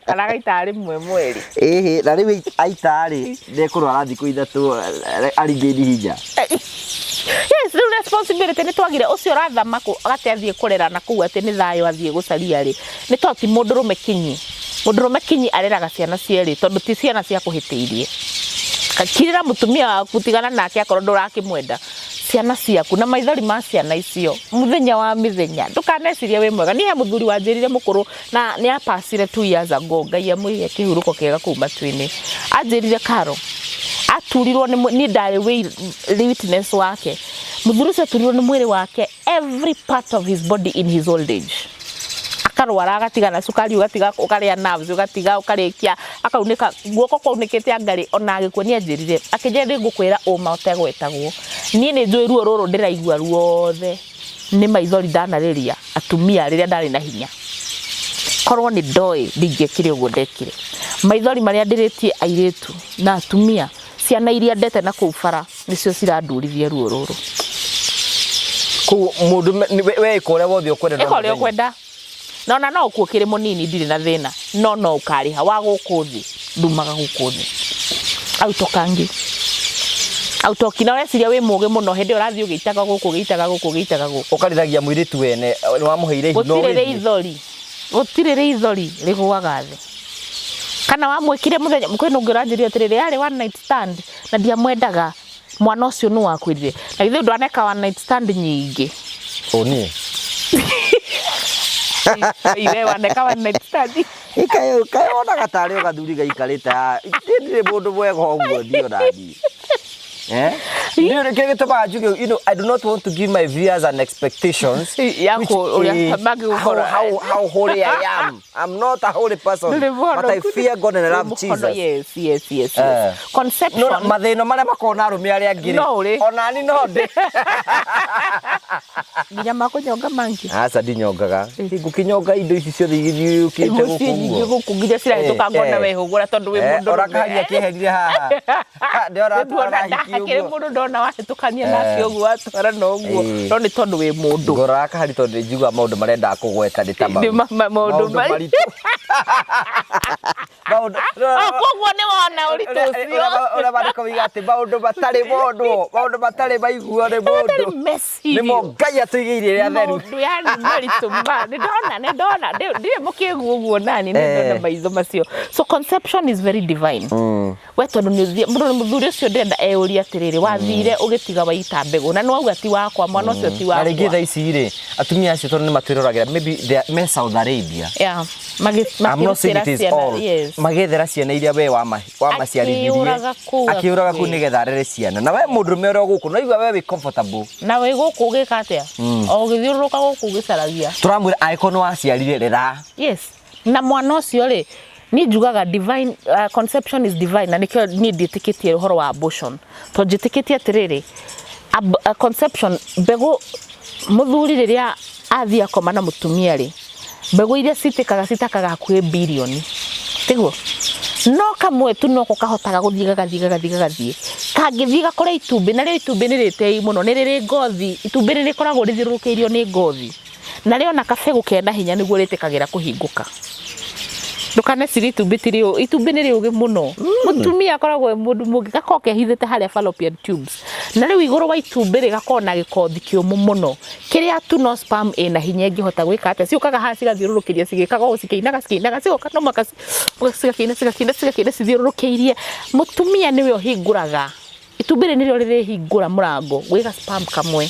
Kana agaita rĩmwe mweri. Ĩhĩ, na rĩu aita rĩ, nĩekũrwara thikũ 3 aringĩirie hinya. Yes, rĩu responsibility nĩ twagire. Ũcio ũrathama agate athiĩ kũrera na kũu atĩ nĩ thayũ athiĩ gũcaria rĩ, nĩ to ti mũndũrũme kinyi. Mũndũrũme kinyi areraga ciana cierĩ, tondũ ti ciana cia kũhĩtĩirie. Kirĩra mũtumia waku, tigana nake akorwo ndũrakĩmwenda. Ciana ciaku na maithori ma ciana icio mũthenya wa mĩthenya, ndũkanecirie wĩ mwega. Niĩ he mũthuri wanjĩrire mũkũrũ na nĩ apacire 2 years ago, Ngai amũige kĩhurũko kĩega kũu matu-inĩ. Anjĩrire, "Karo," aturirwo nĩ niĩ ndarĩ witness wake. Mũthuri ũcio aturirwo nĩ mwĩrĩ wake, every part of his body in his old age. Akarwara, agatiga na cukari, ũgatiga ũkarĩa nerves, ũgatiga ũkarĩkia, akaunĩka guoko kwaunĩkĩte angarĩ ona agĩkua. Nĩ anjĩrire, akĩnjĩra, "Nĩ ngũkwĩra ũma ũtegwetagwo, niĩ nĩ njũĩ ruo rũrũ ndĩraigua ruothe nĩ maithori ndanarĩria atumia rĩrĩa ndarĩ na hinya. Korwo nĩ ndoĩ ndingĩekire ũguo ndekire. Maithori marĩa ndĩrĩtie airĩtu na atumia, ciana iria ndete na kũu bara, nĩcio cirandurithia ruo rũrũ." Koguo mũndũ we ĩka ũrĩa wothe ũkwenda Ĩka ũrĩa no mũthenya. Ũkwenda, na ona no ũkuo kĩrĩ mũnini, ndirĩ na thĩna, no no ũkarĩha wa gũkũ thĩ. Ndumaga gũkũ thĩ autokangi autoki, na ũreciria wĩ mũgĩ mũno hĩndĩ ĩyo ũrathiĩ ũgĩitaga gũkũ, ũgĩitaga gũkũ, ũgĩitaga gũkũ. Ũkarĩragia mũirĩtu wene nĩ wamũheire ihu no Gũtirĩ ũgĩthiĩ. Rĩithori, gũtirĩ rĩithori rĩgũaga thĩ kana wamwĩkire mũthenya kwĩna ũngĩ ũranjĩria atĩrĩrĩ, yarĩ one night stand na ndiamwendaga, mwana ũcio nĩ wakwĩrire. Na githĩ ndwaneka one night stand nyingĩ? Ũ niĩ? We waneka one night stand. Ikaĩ kaĩ wonaga tarĩ o gathuri gaikarĩte haha? Niĩ ndirĩ mũndũ mwega ũguo, niĩ ona niĩ. Eh? Nĩ kĩrĩa gĩtũmaga njuge, I do not want to give my viewers an expectations Ya ũrĩa mangĩgũkora. How holy I am. I'm not a holy person. Ndũrĩ But I mũhonoku. fear God and I love Mũhono- Jesus. Yes. Eh. Conception. No, mathĩna marĩa makoragwo na arũme arĩa angĩ rĩ, No ũrĩ. ona ni no ndĩ. Nginya makũnyonga mangĩ. Aca, ndinyongaga. Ngũkĩnyonga indo ici ciothe igĩthiũrũrũkĩte gũkũ Mũciĩ nyingĩ ũguo. gũkũ nginya cirahĩtũka, ngona wehũgũra tondũ wĩ mũndũ Ora kaharia kĩeherire haha. Ndĩrona Nĩnduona. arahikio. Ndakĩrĩ ũguo. Mũndũ ndona wahĩtũkania nake ũguo watwarana ũguo, no nĩ tondũ wĩ mũndũ. Ngororaga kahari tondũ nĩ njiguaga maũndũ marĩa endaga kũgweta nĩ ta mau. Nĩ maũndũ maritũ. Maũndũ Oh, koguo nĩ wona ũritũ ũcio. Ũrĩa maandĩko moigaga atĩ maũndũ matarĩ monwo, maũndũ matarĩ maiguo nĩ Matarĩ mũndũ, mecirio. nĩmo Ngai atũigĩire rĩa theru. Maũndũ yani maritũ ma nĩ ndona, nĩ ndona. Ndirĩ mũkĩgu ũguo nani, nĩ ndona maitho macio. So conception is very divine. We tondũ nĩ ũthiĩ mũndũ mũthuri ũcio ndĩrenda eyũrie atĩrĩrĩ, wathire ũgĩtiga waita mbegũ na nĩ wauga ti wakwa, mwana ũcio ti Na rĩngĩ wakwa. thaa ici rĩ, atumia acio tondũ nĩ matwĩroragĩra, maybe they are, me Saudi Arabia. I'm not saying Makĩrutĩra it is ciana, all. Magĩethera ciana iria we wamaciarithirie. Akĩũraga kũu. Akĩũraga kũu akuĩ. nĩgetha arere ciana. Na we mũndũrũme ũrĩa gũkũ no igua we wĩ comfortable. Na wĩ gũkũ ũgĩka atĩa? O ũgĩthiũrũrũka gũkũ ũgĩcaragia. Tũramwĩra angĩkorwo nĩ waciarire, rera. Yes, na mwana ũcio rĩ, niĩ njugaga divine, conception is divine, na nĩkĩo niĩ ndiĩtĩkĩtie ũhoro wa abortion, tondũ njĩtĩkĩtie atĩrĩrĩ, conception, mbegũ, mũthuri rĩrĩa athiĩ akoma na mũtumia rĩ, mbegũ iria citĩkaga citakaga hakuhĩ birioni, tiguo? No kamwe tu noko kahotaga gũthiĩ gagathiĩ gagathiĩ gagathiĩ, kangĩthiĩ gakore itumbĩ, narĩo itumbĩ nĩ rĩtĩi mũno, nĩ rĩrĩ ngothi, itumbĩ nĩ rĩkoragwo rĩthiũrũrũkĩirio nĩ ngothi, na rĩona kabegũ kena hinya nĩguo rĩtĩkagĩra kũhingũka. Ndũkanecirie itumbĩ ti rĩũ, itumbĩ nĩ rĩũgĩ mũno. Mũtumia akoragwo e mũndũ mũngĩ, gakoragwo kehithĩte harĩa fallopian tubes, na rĩu igũrũ wa itumbĩ rĩ, gakoragwo na gĩkothi kĩũmũ mũno kĩrĩa tu no sperm ĩna hinya ĩngĩhota gwĩka atĩa. Ciũkaga haha cigathiũrũrũkĩria cigĩkaga ũũ, cikĩinaga cikĩinaga, cigoka no mũhaka cigakĩina cigakĩina cigakĩina cithiũrũrũkĩirie. Mũtumia nĩwe ũhingũraga itumbĩ rĩ, nĩrĩo rĩrĩhingũra mũrango gwĩ ga sperm kamwe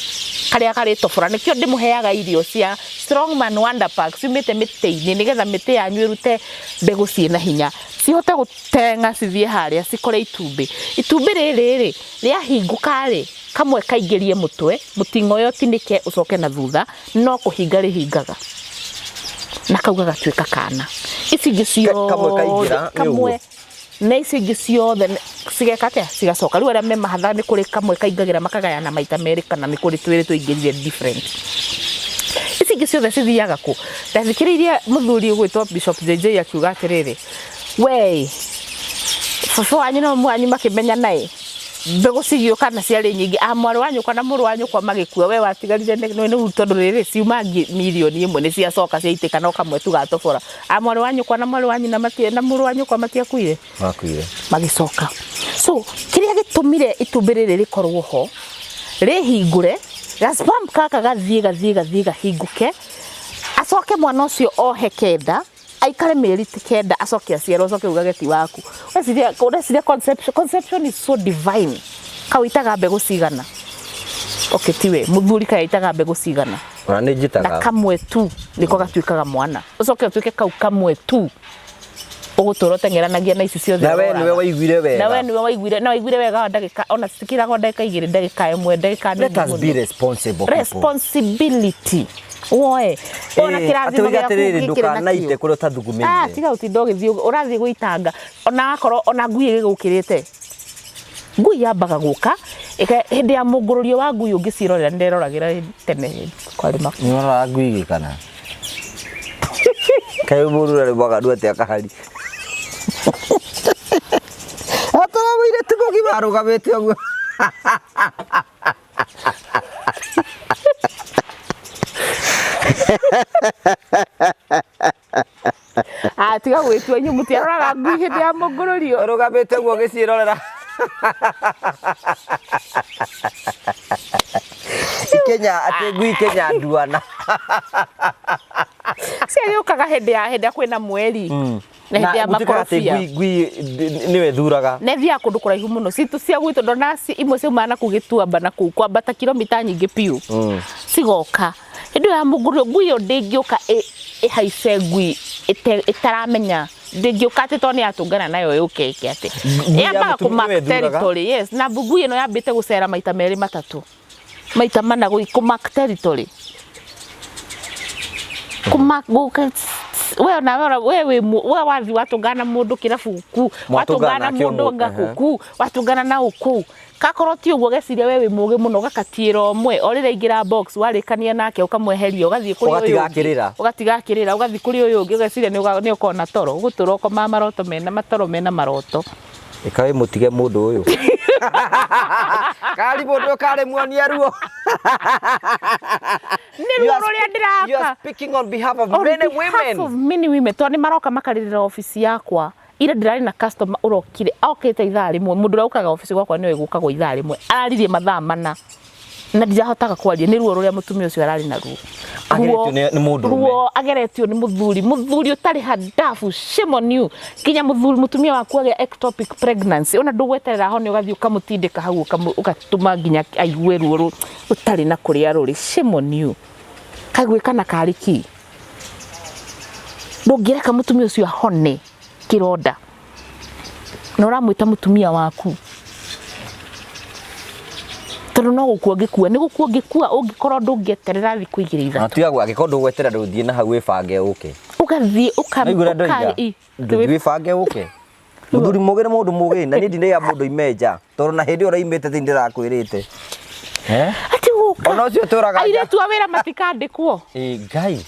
karĩa karĩtobora. Nĩkĩo ndĩmũheaga irio cia Strongman Wonder Pack ciumĩte mĩtĩ-inĩ, nĩgetha mĩtĩ yanyu ĩrute mbegũ ciĩna hinya, cihote gũtenga cithiĩ harĩa cikore itumbĩ. Itumbĩ rĩrĩ rĩ, rĩahingũka rĩ, kamwe kaingĩrie mũtwe, mũting'oe ũtinĩke ũcoke na thutha, no kũhinga rĩhingaga na kau gagatuĩka kana. Ici ingĩ Kamwe kaingĩra, ciothe nĩ ũguo. Kamwe na ici ingĩ ciothe cigeka atĩa? Cigacoka. Rĩu arĩa me mahatha, nĩ kũrĩ kamwe kaingagĩra makagayana maita merĩ, kana nĩ kũrĩ twĩrĩ tũingĩrire different. Ici ingĩ ciothe cithiaga kũ? Ndathikĩrĩirie mũthuri ũgwĩtwo Bishop JJ akiuga atĩrĩrĩ, we baba wanyu na mamu wanyu makĩmenyana ĩ, mbegũ cigĩũka na ciarĩ nyingĩ, a mwarĩ wa nyũkwa na mũrũ wa nyũkwa magĩkua, we watigarire nĩ nĩ tondũ rĩrĩ ciuma 1 million nĩ ciacoka ciaitĩka, no kamwe tu gatobora. A mwarĩ wa nyũkwa na mwarĩ wa nyina na mũrũ wa nyũkwa matiakuire? Makuire. Magĩcoka. So kĩrĩa gĩtũmire itumbĩ rĩrĩ rĩkorwo ho rĩhingũre gaspam gaka, gathiĩ gathiĩ gathiĩ gahingũke, acoke mwana ũcio ohe 9, aikare mĩeri 9, acoke aciarwo, acoke ugage ti waku. Ũreciria, ũreciria conception is so divine. Kau itaga mbegũ cigana? Okay, tiwe mũthuri, kaya itaga mbegũ cigana? Ona nĩ Na njitaga. Kamwe tu nĩko gatuĩkaga mwana, ũcoke ũtuĩke kau kamwe tu ũgũtũra ũteng'eranagia na ici ciothe Na we ũroraga. nĩwe waiguire wega. Na we nĩwe waiguire, na waiguire wega wa ndagĩka ona citikiragwo ndagĩka 2, ndagĩka 1, ndagĩka Let nini us be mũno. responsible people. Responsibility woe ona Ĩĩ, kĩrathimo atĩ oiga gĩaku atĩrĩrĩ, gĩkĩrĩ ndũkanaite nakĩo. kũrĩa Ah, ũtathugumĩire. tiga ũtinda ũgĩthiĩ ũrathiĩ gũitanga, ona wakorwo ona ngui ĩgĩgũkĩrĩte. Ngui yambaga gũka hĩndĩ ya mũngũrũrio wa ngui, ũngĩciĩrorera, nĩ nderoragĩra tene kwarĩ Nĩ ũroraga ngui igĩkana? Kaĩ mũndũ ũrarĩ mwaganu atĩa kahari? Atara mũirĩtu mũgima arũgamĩte ũguo. Ah, tiga gwĩtua, inyuĩ mũtiaroraga ngui hĩndĩ ya mũngũrũrio? Ũrũgamĩte ũguo ũgĩciĩrorera. Ikenya atĩ ngui ikenya nduana. Ciagĩũkaga hĩndĩ ya kwĩna mweri na hĩndĩ ya Na gũtuĩkaga atĩ makorobia. Ngui nĩwe thuraga. Na ĩthiaga kũndũ kũraihu mũno. Citũ cia gwitũ ndona imwe ciaumaga na kũu gĩtuamba na kũu kwambata kilomita nyingĩ biũ, cigoka hĩndĩ ĩyo ya mũngũrũrio. Ngui ĩyo ndĩngĩũka ĩhaice ngui ĩtaramenya, ndĩngĩũka atĩ tondũ nĩ yatũngana nayo yũke ĩke atĩ. Ngui ya Yambaga mũtumia kũmark nĩwe ĩthuraga? territory. Yes, na ngui ĩno yambĩte gũcera maita merĩ, matatũ, maita mana kũmark territory, kũmark gũka. We ona we wĩ we wathi watũngana na mũndũ kĩrabu ku Mwatũngana watũngana na nake mũndũ ũmwe, anga kũku watũngana na ũkũu, kakorwo ti ũguo geciria we wĩ mũgĩ mũno, gakatiĩra ũmwe o rĩrĩa aingĩra box, warĩkania nake ũkamweheria, ũgathiĩ kũrĩ ũyũ Ũgatiga ũngĩ. akĩrĩra. Ũgatiga akĩrĩra, ũgathiĩ kũrĩ ũyũ ũngĩ, ũgeciria nĩ ũkona toro, ũgũtũra ũkomaga maroto mena matoro mena maroto. Ĩka wĩ mũtige mũndũ ũyũ. Kari mũndũ karĩ muonia ruo. Nĩ ruo rũrĩa ndĩraka. You are speaking on behalf of On many behalf women. of many women, tondũ nĩ maroka makarĩrĩra obici yakwa. Ira ndĩrarĩ na customer ũrokire, okĩte ithaa rĩmwe, mũndũ ũrĩa ũkaga obici gwakwa nĩwe gũkagwo ithaa rĩmwe, araririe mathaa 4 na ndirahotaga kwaria nĩ ruo rũrĩa mũtumia ũcio ararĩ naruo. Ageretio nĩ mũndũrũme. Ruo ageretio nĩ mũthuri, mũthuri ũtarĩ handabu, shame on you. Nginya mũthuri mũtumia waku agĩa ectopic pregnancy, ona ndũgweterera hone ũgathiĩ ũkamũtindĩka hau ũgatũma nginya aigue ruo rũtarĩ na kũrĩa rũrĩ, shame on you. Kaĩ gwĩkana karĩ kĩ? Ndũngĩreka mũtumia ũcio ahone kĩronda na ũramwĩta mũtumia waku, tondũ no gũkua ũngĩkua, nĩ gũkua ũngĩkua ũngĩkorwo ndũngĩeterera thikũ igĩrĩ ithatũ. Na tiga angĩkorwo ndũgweterera ndũthiĩ na hau wĩbange ũke. Ũgathiĩ ũka Nĩwaigua ũrĩa ndoiga? Ndũthiĩ wĩbange ũke. Mũthuri mũgĩ nĩ mũndũ mũgĩ na niĩ ndindaga mũndũ ime nja tondũ na hĩndĩ ĩyo ũraimĩte ti ndĩrakwĩrĩte. Ati gũka. Ona ũcio ũtũraga nja. Airĩtu a wĩra matikandĩkwo. Ĩ Ngai.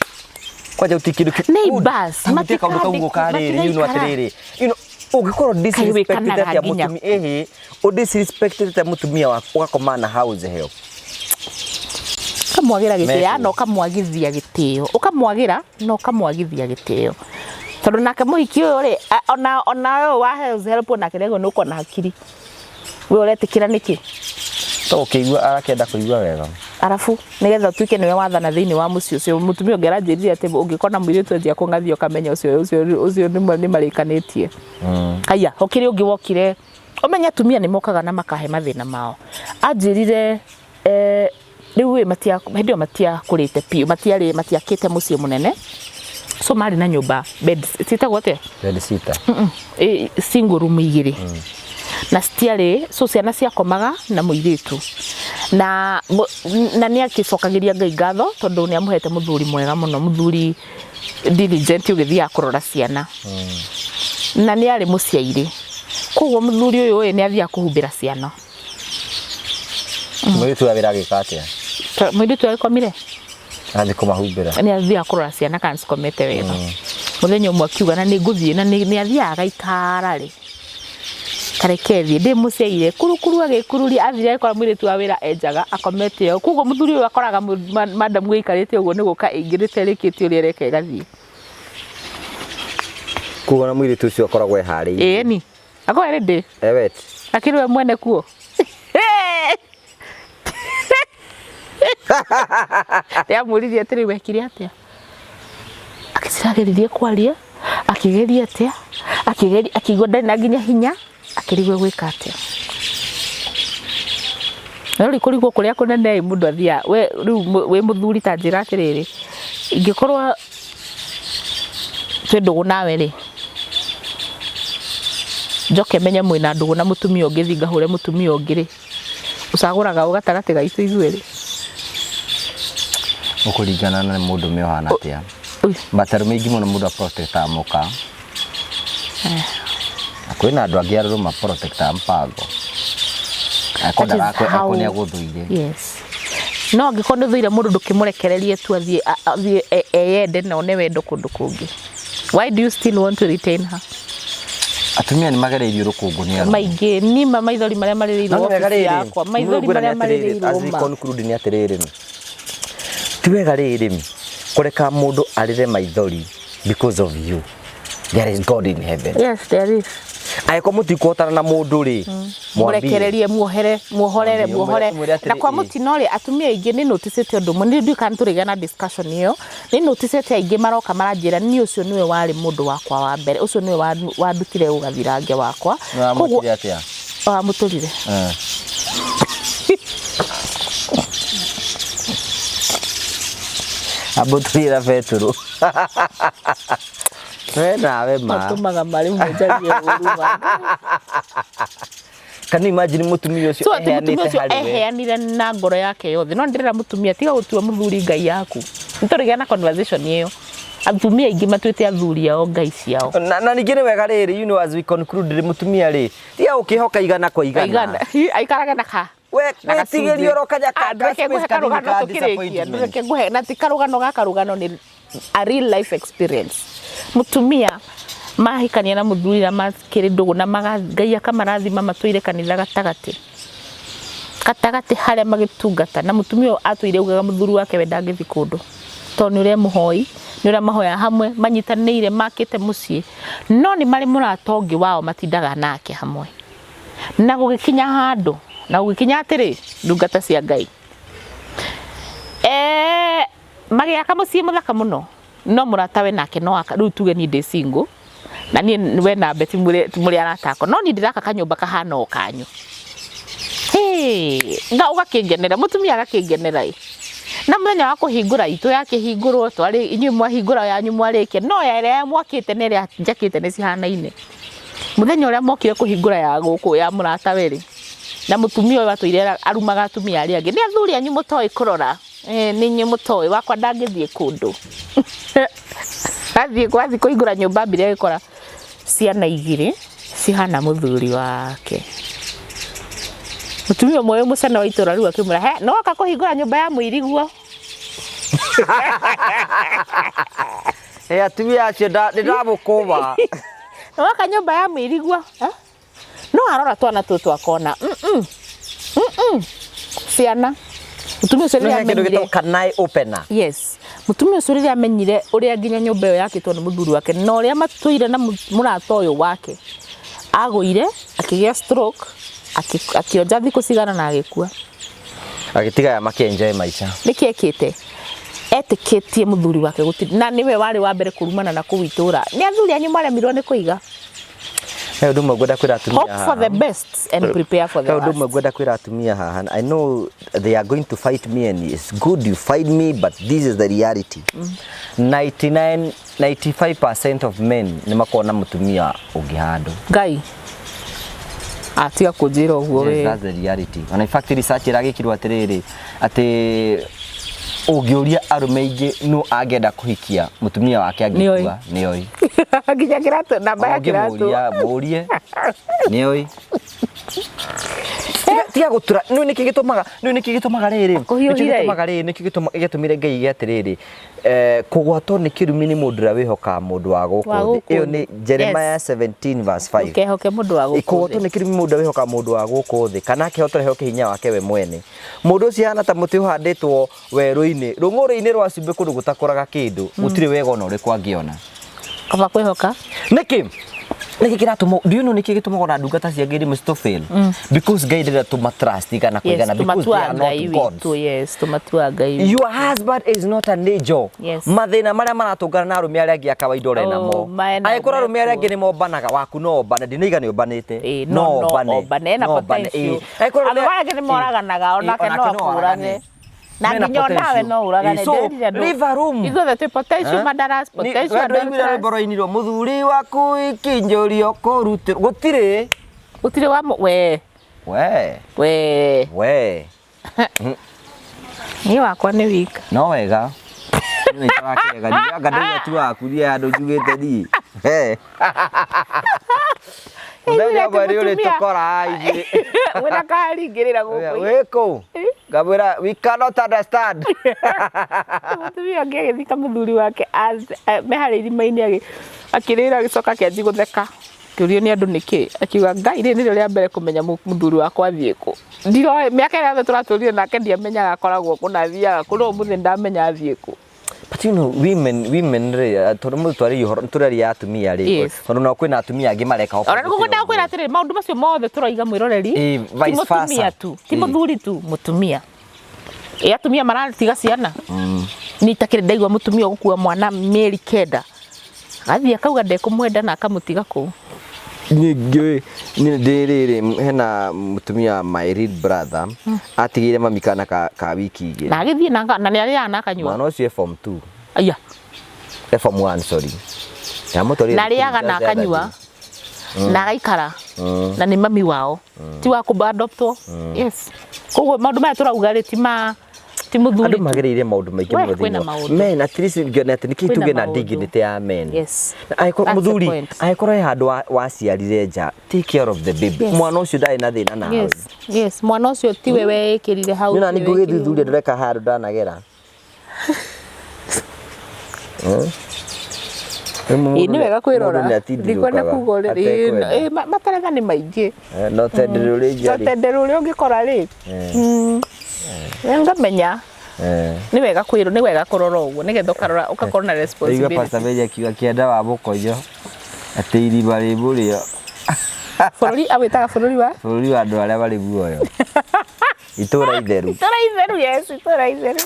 Kwanja gũtirĩ kĩndũ kĩ- Neighbors, Gũtirĩ kaũndũ kau matikandĩkwo, ka rĩrĩ, you know matiraikara. atĩrĩrĩ. You know, ũngĩkorwo disrespected wĩkanaga atĩa nginya mũtumia ĩhĩ, ũ disrespected atĩa mũtumia waku ũgakoma na house help. Ũkamwagĩra gĩtĩo Mekũ. na ũkamwagithia gĩtĩo, ũkamwagĩra na ũkamwagithia gĩtĩo, tondũ nake mũhiki ũyũ rĩ, ona ũyũ wa house help onake nĩagĩrĩirwo nĩ gũkorwo na hakiri. We ũretĩkĩra nĩkĩ? To ũkĩigua arakĩenda kũigua wega. Arabu nĩgetha ũtuĩke nĩwe wathana thĩinĩ wa mũciĩ ũcio, mũtumia ũngĩ aranjĩrire atĩ ũngĩkona mũirĩtu anjia kũng'athia ũkamenya ũcio ũcio ũcio nĩ marĩkanĩtie. Haya, ũkĩrĩ ũngĩ wokire, ũmenye atumia nĩ mokaga na makahe mathĩna mao. Anjĩrire rĩu ĩ matia hĩndĩ ĩyo matiakũrĩte biũ, matiarĩ matiakĩte mũciĩ mũnene, so marĩ na nyũmba bed ciĩtagwo atĩa? Bed sitter. Single room igĩrĩ. Na citiarĩ, so ciana ciakomaga na mũirĩtu. Na na nĩ akĩcokagĩria Ngai ngatho tondũ nĩ amũhete mũthuri mwega mũno, mũthuri diligent ũgĩthiaga kũrora ciana. Na nĩ arĩ mũciairĩ. Koguo mũthuri ũyũ ĩ nĩ athiaga kũhumbĩra ciana. Mũirĩtu wa wĩra agĩka atĩa? Mũirĩtu agĩkomire? Athiĩ kũmahumbĩra. Nĩ athiaga kũrora ciana kana cikomete wega. Mũthenya ũmwe akiuga na nĩ ngũthiĩ, na nĩ athiaga agaikara rĩ, kareke thiĩ, ndĩ mũciaire, kurukuru agĩkururia, athire agĩkora mũirĩtu wa wĩra enjaga akomete ũũ. Koguo mũthuri ũyũ akoraga madamu aikarĩte ũguo nĩ gũka ĩingĩrĩte ĩrĩkĩtie ũrĩa ĩreka ĩgathiĩ. Koguo na mũirĩtu ũcio akoragwo eharĩirie. Ĩni. Akoragwo ready. Ewet. Akĩrĩ we mwene kuo. Ndĩramũririe atĩrĩ, wekire atĩa? Akĩciragĩrĩria kwaria, akĩgeria atĩa, akĩgeria, akĩigua ndarĩ na nginya hinya, akĩrigwo gwĩka atĩa. No rĩu kũrigwo kũrĩa kũnene ĩ mũndũ athiaga, we rĩu wĩ mũthuri ta njĩra atĩrĩrĩ, ingĩkorwo twĩ ndũgũ nawe rĩ, njoke menye mwĩna ndũgũ na mũtumia ũngĩ thiĩ ngahũre mũtumia ũngĩ rĩ, ũcagũraga ũ gatagatĩ gaitũ ithuerĩ? Ũkũringana na mũndũ ũme ũhana atĩa. But arũme aingĩ mũno mũndũ aprotectaga mũka. Na kwĩna andũ angĩ arũme maprotectaga mpango. Angĩkorwo That is ndarakwe how- angĩkorwo nĩ agũthũire. Yes. No angĩkorwo nĩ ũthũire mũndũ ndũkĩmũrekererie tu athiĩ athiĩ eyende na one wendo kũndũ kũngĩ. Why do you still want to retain her? Atumia nĩ magereirio rũkũngũ nĩ arũme. Maingĩ nima maithori marĩa marĩrĩirwo No nĩ wega obici rĩrĩ, yakwa, maithori ngwĩra marĩa nĩ atĩrĩrĩ, marĩrĩirwo as we ma. conclude nĩ atĩrĩrĩ, ti wega rĩrĩ kũreka mũndũ arĩre maithori because of you. There is God in heaven. Yes, there is. Angĩkorwo mũtikũhotana na mũndũ rĩ, mwambie. Mũrekererie, muohere, muohorere, Mwambie, muohore. ũmwĩre atĩrĩ, Na kwa ĩ. mũtino rĩ, atumia aingĩ nĩ noticĩte ũndũ ũmwe, nĩ ndiũĩ kana nĩ tũrĩgĩa na discussion ĩyo, nĩ noticĩte aingĩ maroka maranjĩra niĩ ũcio nĩwe warĩ mũndũ wakwa wa mbere, ũcio nĩwe wandutire ũgathirange wakwa. Nĩ Koguo wamwĩkire atĩa? wamũtũrire. Amũtũrire na betũrũ. We nawe ma. Matũmaga marĩ mwenjarie ũru ma. Can you imagine mũtumia ũcio So atĩ mũtumia eheanĩte ũcio harĩ we? eheanire na ngoro yake yothe. No ndĩrera mũtumia tiga gũtua mũthuri ngai yaku. Nĩ tũrĩgĩa na conversation ĩyo. Atumia aingĩ matuĩte athuri ao ngai ciao. Na ningĩ nĩ wega rĩrĩ, you know, as we conclude rĩ, mũtumia rĩ, tiga gũkĩhoka igana kwa igana. Igana. Aikarage na ka. We Na wĩtigĩrie gacunjĩ. oro kanya ka Ah, ndũreke ka ngũhe space kanini karũgano ka tũkĩrĩkia. disappointment. Ndũreke ngũhe na ti karũgano gaka, rũgano nĩ a real life experience. Mũtumia Mahikania na mũthuri na makĩrĩ ndũgũ na Ngai akamarathima, matũire kanitha gatagatĩ gatagatĩ harĩa magĩtungata, na mũtumia ũyũ atũire augaga mũthuri wake we ndangĩthiĩ kũndũ tondũ nĩ ũrĩa mũhoi, nĩ ũrĩa mahoya hamwe, manyitanĩire, makĩte mũciĩ. No nĩ marĩ mũrata ũngĩ wao matindaga nake hamwe, na gũgĩkinya handũ, na gũgĩkinya atĩrĩ, ndungata cia Ngai, magĩaka mũciĩ mũthaka mũno, no mũrata we nake no aka. Rĩu tuge niĩ ndĩ single na niĩ we na Betty mũrĩ arata akwa, no niĩ ndĩraka kanyũmba kahana o kanyu. Hey, na ũgakĩngenera, mũtumia agakĩngenera ĩ, na mũthenya wa kũhingũra itũ yakĩhingũrwo, twarĩ inyuĩ mwahingũra yanyu mwarĩkia, no ya ĩrĩa mwakĩte na ĩrĩa njakĩte nĩ cihanaine. Mũthenya ũrĩa mokire kũhingũra ya gũkũ ya mũratawe rĩ, na mũtumia ũyũ atũire arumaga atumia arĩa angĩ, nĩ athuri anyu mũtoĩ kũrora. Nĩ inyuĩ mũtoĩ, wakwa ndangĩthiĩ kũndũ. Athiĩ gwathiĩ kũhingũra nyũmba ambire agĩkora ciana igĩrĩ cihana mũthuri wake. Mũtumia ũmwe wĩ mũcene wa itũra rĩu akĩmwĩra, he nĩ woka kũhingũra nyũmba ya mũiriguo. Ĩ atumia acio nĩ ndamũkũma. Nĩ woka nyũmba ya mũiriguo. Eh? No arora twana tũtũ akona ciana mũtumia ũcio rĩrĩa Nĩ kĩndũ amenyire gĩtagwo can eye opener. Yes, mũtumia ũcio rĩrĩa amenyire ũrĩa nginya nyũmba ĩyo yakĩtwo nĩ mũthuri wake na ũrĩa matũire na mũrata ũyũ wake, agũire akĩgĩa stroke, akĩonja thikũ cigana na agĩkua. Agĩtiga aya makĩ-enjoy maica. Nĩkĩ ekĩte? Etĩkĩtie mũthuri wake gũtirĩ, na nĩwe warĩ wa mbere kũrumana na kũu itũra, nĩ athuri anyu maremirwo nĩ kũiga. He ũndũ ũmwe ngwenda kwĩra atumia Hope for the haha. best and prepare for the He ũndũ ũmwe worst. ngwenda kwĩra atumia haha. I know they are going to fight me and it's good you fight me, but this is the reality. 99 95% of men nĩ makoragwo na mũtumia ũngĩ handũ. Ngai atiga kũnjĩra ũguo. Yes, we that's the reality. Ona in fact research ĩragĩkirwo atĩrĩrĩ, atĩ ũngĩũria arũme aingĩ nũ angĩenda kũhikia mũtumia wake angĩkua, nĩoĩ. Nginya kĩratũ, namba ya kĩratũ. Ũngĩmũria mũrie, nĩoĩ. Tiga gũtura. Nĩ nĩkĩ gĩtũmaga, nĩ nĩkĩ gĩtũmaga rĩrĩ, nĩkĩ Kũhiũhire ĩ. gĩtũmaga rĩrĩ, nĩkĩ gĩtũmire Ngai ige atĩrĩrĩ, kũgwatwo nĩ kĩrumi nĩ mũndũ ũrĩa wĩhokaga mũndũ wa gũkũ Wa thĩ. gũkũ Ĩyo thĩ. nĩ Jeremiah 17 verse 5. Ndũkehoke mũndũ wa gũkũ Kũgwatwo thĩ. nĩ kĩrumi mũndũ ũrĩa wĩhokaga mũndũ wa gũkũ thĩ, kana akĩhotera ehoke hinya wake we mwene. Mũndũ ũcio ahana ta mũtĩ ũhandĩtwo werũ-inĩ, rũng'ũrĩ-inĩ rwa cumbĩ, kũndũ gũtakũraga kĩndũ, gũtirĩ wega ona ũrĩkũ angĩona. Kaba kwĩhoka. Nĩkĩ nĩkĩ kĩratũma, do you know nĩkĩ gĩtũmaga ona ndungata cia Ngai rĩmwe citũ fail? Because Ngai ndarĩ tũma trust kana Yes, kũigana, because they tũmatua are Ngai not gods. witũ. Yes, tũmatua Ngai witũ. Your husband is not an angel. Yes. Mathĩna marĩa maratũngana na arũme arĩa angĩ a kawaida ũrĩ Oh, namo, mena angĩkorwo arũme arĩa mekuo. angĩ nĩ mombanaga, waku no ombane. Ndinaiga nĩ ũmbanĩte. Ĩĩ, no no ombane, ena no ombane, potential. ĩĩ. Angĩkorwo Andũ arĩa angĩ nĩ moraganaga, onake ĩĩ, no akũrage. Na Mena nginya onawe potential. no ũragane. Ĩĩ, so, Ndĩrerire andũ, leave a room. Ithuothe twĩ potential murderers, potential ndwaiguire adulterers. rwĩmbo rwainirwo mũthuri waku ikinjũrio kũrutĩrwo gũtirĩ. Gũtirĩ wa we. We. We. We. Niĩ wakwa nĩ wika. No wega. Nĩ warakĩrega niĩ anga ndauga tu waku niĩ handũ njugĩte niĩ. He. Mũthenya ũmwe nĩ ũrĩtũkora ithuĩ. Wĩna karingĩrĩra gũkũ. Wĩkũ? Ngamwĩra we cannot understand. Mũtumia ũngĩ agĩthika mũthuri wake me harĩa irima-inĩ, akĩrĩra, agĩcoka akĩanjia gũtheka. Akĩũrio nĩ andũ nĩkĩ, akiuga, Ngai, rĩrĩ nĩrĩo rĩa mbere kũmenya mũthuri wakwa athiĩ kũ. Ndiroĩ mĩaka ĩrĩa yothe tũratũrire nake ndiamenyaga akoragwo kũ na athiaga kũ, no ũmũthĩ ndamenya athiĩ kũ. But you know, women rĩ, tondũ mũndũ twarĩria ũhoro, tũraria atumia rĩ, Yes. tondũ no kwĩna atumia angĩ mareka Ona nĩguo ngwendaga kwĩra atĩrĩrĩ, maũndũ macio mothe tũroiga mwĩroreri, Ĩ, ti vice mũtumia versa. tu, ti Ĩ. mũthuri tu, mũtumia. Ĩ atumia maratiga ciana. Niĩ itakĩrĩ ndaigua mũtumia ũgũkua mwana mĩeri 9 agathiĩ akauga ndekũmwenda na akamũtiga kũu. Niĩ ngĩũĩ niĩ ndĩ rĩrĩ, hena mũtumia, my real brother, atigĩire mami kana ka wiki 2. Na agĩthiĩ na nĩ arĩaga na akanyua. Mwana ũcio e form 2. Aya. E form 1, sorry. Ndamũtwarire Na thukuru arĩaga na just the other akanyua day. Na agaikara na nĩ mami wao, ti wa kũ-adoptwo. Yes, koguo maũndũ maya tũrauga rĩ, ti ma ti mũthuri Andũ tu. magĩrĩire maũndũ maingĩ We, mũno kwĩna thĩinĩ wa maũndũ. Men at least ngĩona atĩ nĩkĩ Kwĩna tuge na maũndũ. dignity ya men. Yes. Na angĩkorwo That's the mũthuri point. angĩkorwo he handũ waciarire nja, take care of the baby. Yes. Mwana ũcio ndarĩ na thĩna nawe. Yes, mwana ũcio tiwe weĩkĩrire hau. Nĩ na tiwe ningĩ wekĩrire. ũgĩthuthuria ndũreka handũ ndanagera. Ĩĩ nĩ wega kwĩrora. Mũndũ nĩatindirũkaga Ndikwenda kuga ũrĩa atekwenda. ĩĩ, mataratha nĩ maingĩ. No tendere ũrĩa No ingĩarĩ. tendere ũrĩa ũngĩkora rĩ. Ngamenya nĩ wega kwĩrwo, nĩ wega kũrora ũguo nĩgetha ũkarora ũgakorwo na Ndaigua responsibility. Pastor Mary akiuga kĩanda wa mũkonyo atĩ irima rĩ mũrĩo. Bũrũri awĩtaga bũrũri wa Bũrũri wa andũ arĩa marĩ muoyo. Itũra itheru. Itũra itheru, yes, itũra itheru.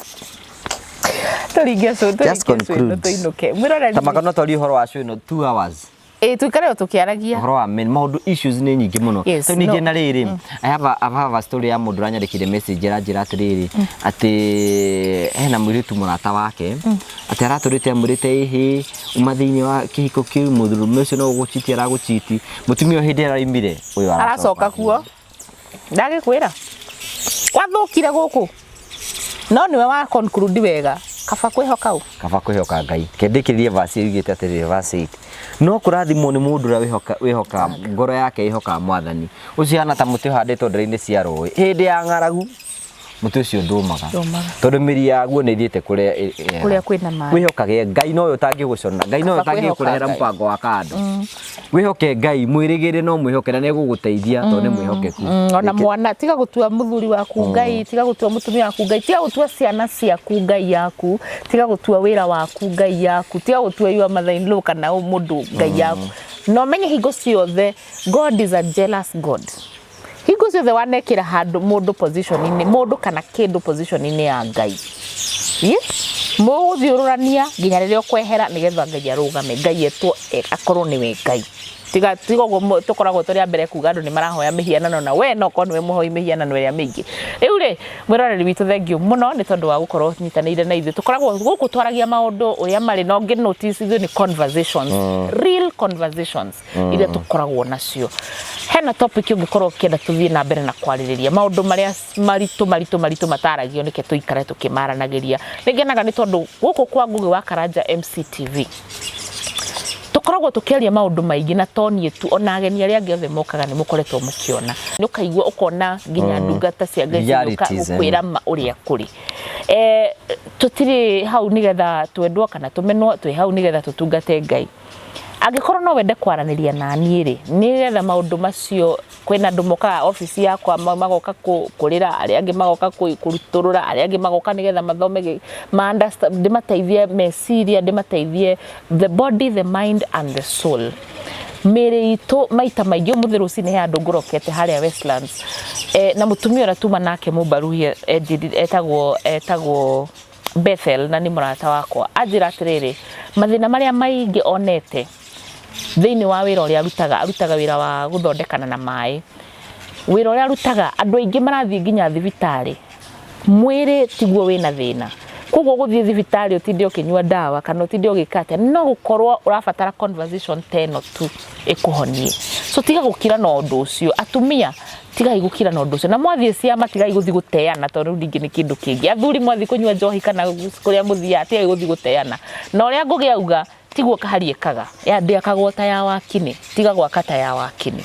Tũringe cũ, Just tũringe cũ ĩno conclude. tũinũke. Mwĩroreri. Ta maka no twarie ũhoro wa cũ ĩno 2 hours. Ĩĩ tũikare o tũkĩaragia. Ũhoro wa men maũndũ issues nĩ nyingĩ mũno. Yes, Rĩu ningĩ no. na rĩrĩ, I have a story ya mũndũ ũranyandĩkĩire message aranjĩra atĩrĩrĩ, atĩ hena mũirĩtu mũrata wake, atĩ aratũrĩte amwĩrĩte ĩhĩ, uma thĩinĩ wa kĩhiko kĩu, mũndũrũme ũcio no gũgũchiti aragũchiti. Mũtumia ũyũ hĩndĩ ĩrĩa araumire, ũyũ Aracoka kuo. Ndagĩkwĩra. Gwathũkire gũkũ. No nĩwe wa conclude wega. Kaba kwĩhoka ũ. Kaba kwĩhoka Ngai. Kendĩkĩrĩrie verse ĩrĩa yugĩte atĩrĩrĩ, verse 8. No kũrathimwo nĩ mũndũ ũrĩa wĩhoka ngoro yake ĩhokaga Mwathani. Ũcio hana ta mũtĩ ũhandĩtwo ndere-inĩ cia rũĩ. Hĩndĩ ya ng'aragu mũtĩ ũcio ndũmaga. Ndũmaga. Tondũ mĩri yaguo nĩ ĩthiĩte kũrĩa Kũrĩa kwĩna maĩ. Wĩhokage Ngai nowe ũtangĩgũcona. Ngai nowe Kaba kwĩhoka ũtangĩkũrehera Ngai. mũbango wa kando. Wĩhoke Ngai, mwĩrĩgĩre no mwĩhoke na nĩegũgũteithia tondũ nĩ mwĩhokeku. Ona mwana tiga gũtua mũthuri waku Ngai, tiga gũtua mũtumia waku Ngai, tiga gũtua ciana ciaku Ngai yaku, tiga gũtua wĩra waku Ngai yaku, tiga gũtua your mother in law kana mũndũ Ngai yaku. Na ũmenye hingo ciothe God is a jealous God. Hingo ciothe wanekĩra handũ mũndũ position-inĩ, mũndũ kana kĩndũ position-inĩ ya Ngai. Mũgũthiũrũrania nginya rĩrĩa ũkwehera nĩgetha Ngai arũgame, Ngai etwo akorwo nĩwe Ngai. Tiga tiga ũguo tũkoragwo tũrĩ a mbere kuga andũ nĩ marahoya mĩhianano na we no korwo nĩwe mũhoi mĩhianano ĩrĩa mĩingĩ. Rĩu rĩ, mwĩroreri witũ thengiũ mũno nĩ tondũ wa gũkorwo ũnyitanĩire na ithuĩ. Tũkoragwo gũkũ twaragia maũndũ ũrĩa marĩ na ũngĩ notice ithuĩ nĩ conversations, real conversations iria tũkoragwo nacio. Hena topic ũngĩkorwo ũkĩenda tũthiĩ na mbere na kwarĩrĩria maũndũ marĩa maritũ maritũ maritũ mataragio nĩke tũikare tũkĩmaranagĩria. Nĩngenaga nĩ tondũ gũkũ kwa Ngũgĩ wa Karanja MCTV tũkoragwo tũkĩaria maũndũ maingĩ na to niĩ tu, ona ageni arĩa angĩ othe mokaga nĩ mũkoretwo mũkĩona. Nĩ ũkaigua ũkona nginya ndungata cia Ngai cigĩũka Realities, gũkwĩra ma ũrĩa kũrĩ. Tũtirĩ hau nĩgetha twendwo kana tũmenwo, twĩ hau nĩgetha tũtungate Ngai. Angĩkorwo no wende kwaranĩria na niĩ rĩ, nĩgetha maũndũ macio, kwĩna andũ mokaga obici yakwa magoka kũrĩra, arĩa angĩ magoka kũrutũrũra, arĩa angĩ magoka nĩgetha mathome ma understand, ndĩmateithie meciria, ndĩmateithie the body, the mind and the soul. Mĩĩrĩ itũ maita maingĩ ũmũthĩ rũcinĩ he andũ ngũrokete harĩa Westlands. Na mũtumia ũrĩa tuma nake mũmbaruhie etagwo Bethel na nĩ mũrata wakwa. Anjĩra atĩrĩrĩ, mathĩna marĩa maingĩ onete thĩinĩ wa wĩra ũrĩa arutaga, arutaga wĩra wa gũthondekana na maĩ. Wĩra ũrĩa arutaga, andũ aingĩ marathiĩ nginya thibitarĩ, mwĩrĩ tiguo wĩna thĩna. Koguo gũthiĩ thibitarĩ ũtinde ũkĩnyua ndawa kana ũtinde ũgĩka atĩa, no gũkorwo ũrabatara conversation ta ĩno tu ĩkũhonie. So tiga gũkira na ũndũ ũcio. Atumia tigai gũkira na ũndũ ũcio. Na mwathiĩ ciama tigai gũthiĩ gũteana tondũ rĩu ningĩ nĩ kĩndũ kĩngĩ. Athuri mwathiĩ kũnyua njohi kana kũrĩa mũthiaga tigai gũthiĩ gũteana. Na ũrĩa Ngũgĩ auga tiguo kahari ĩkaga. Ya ndĩakagwo ta ya wakini, tiga gwaka ta ya wakini.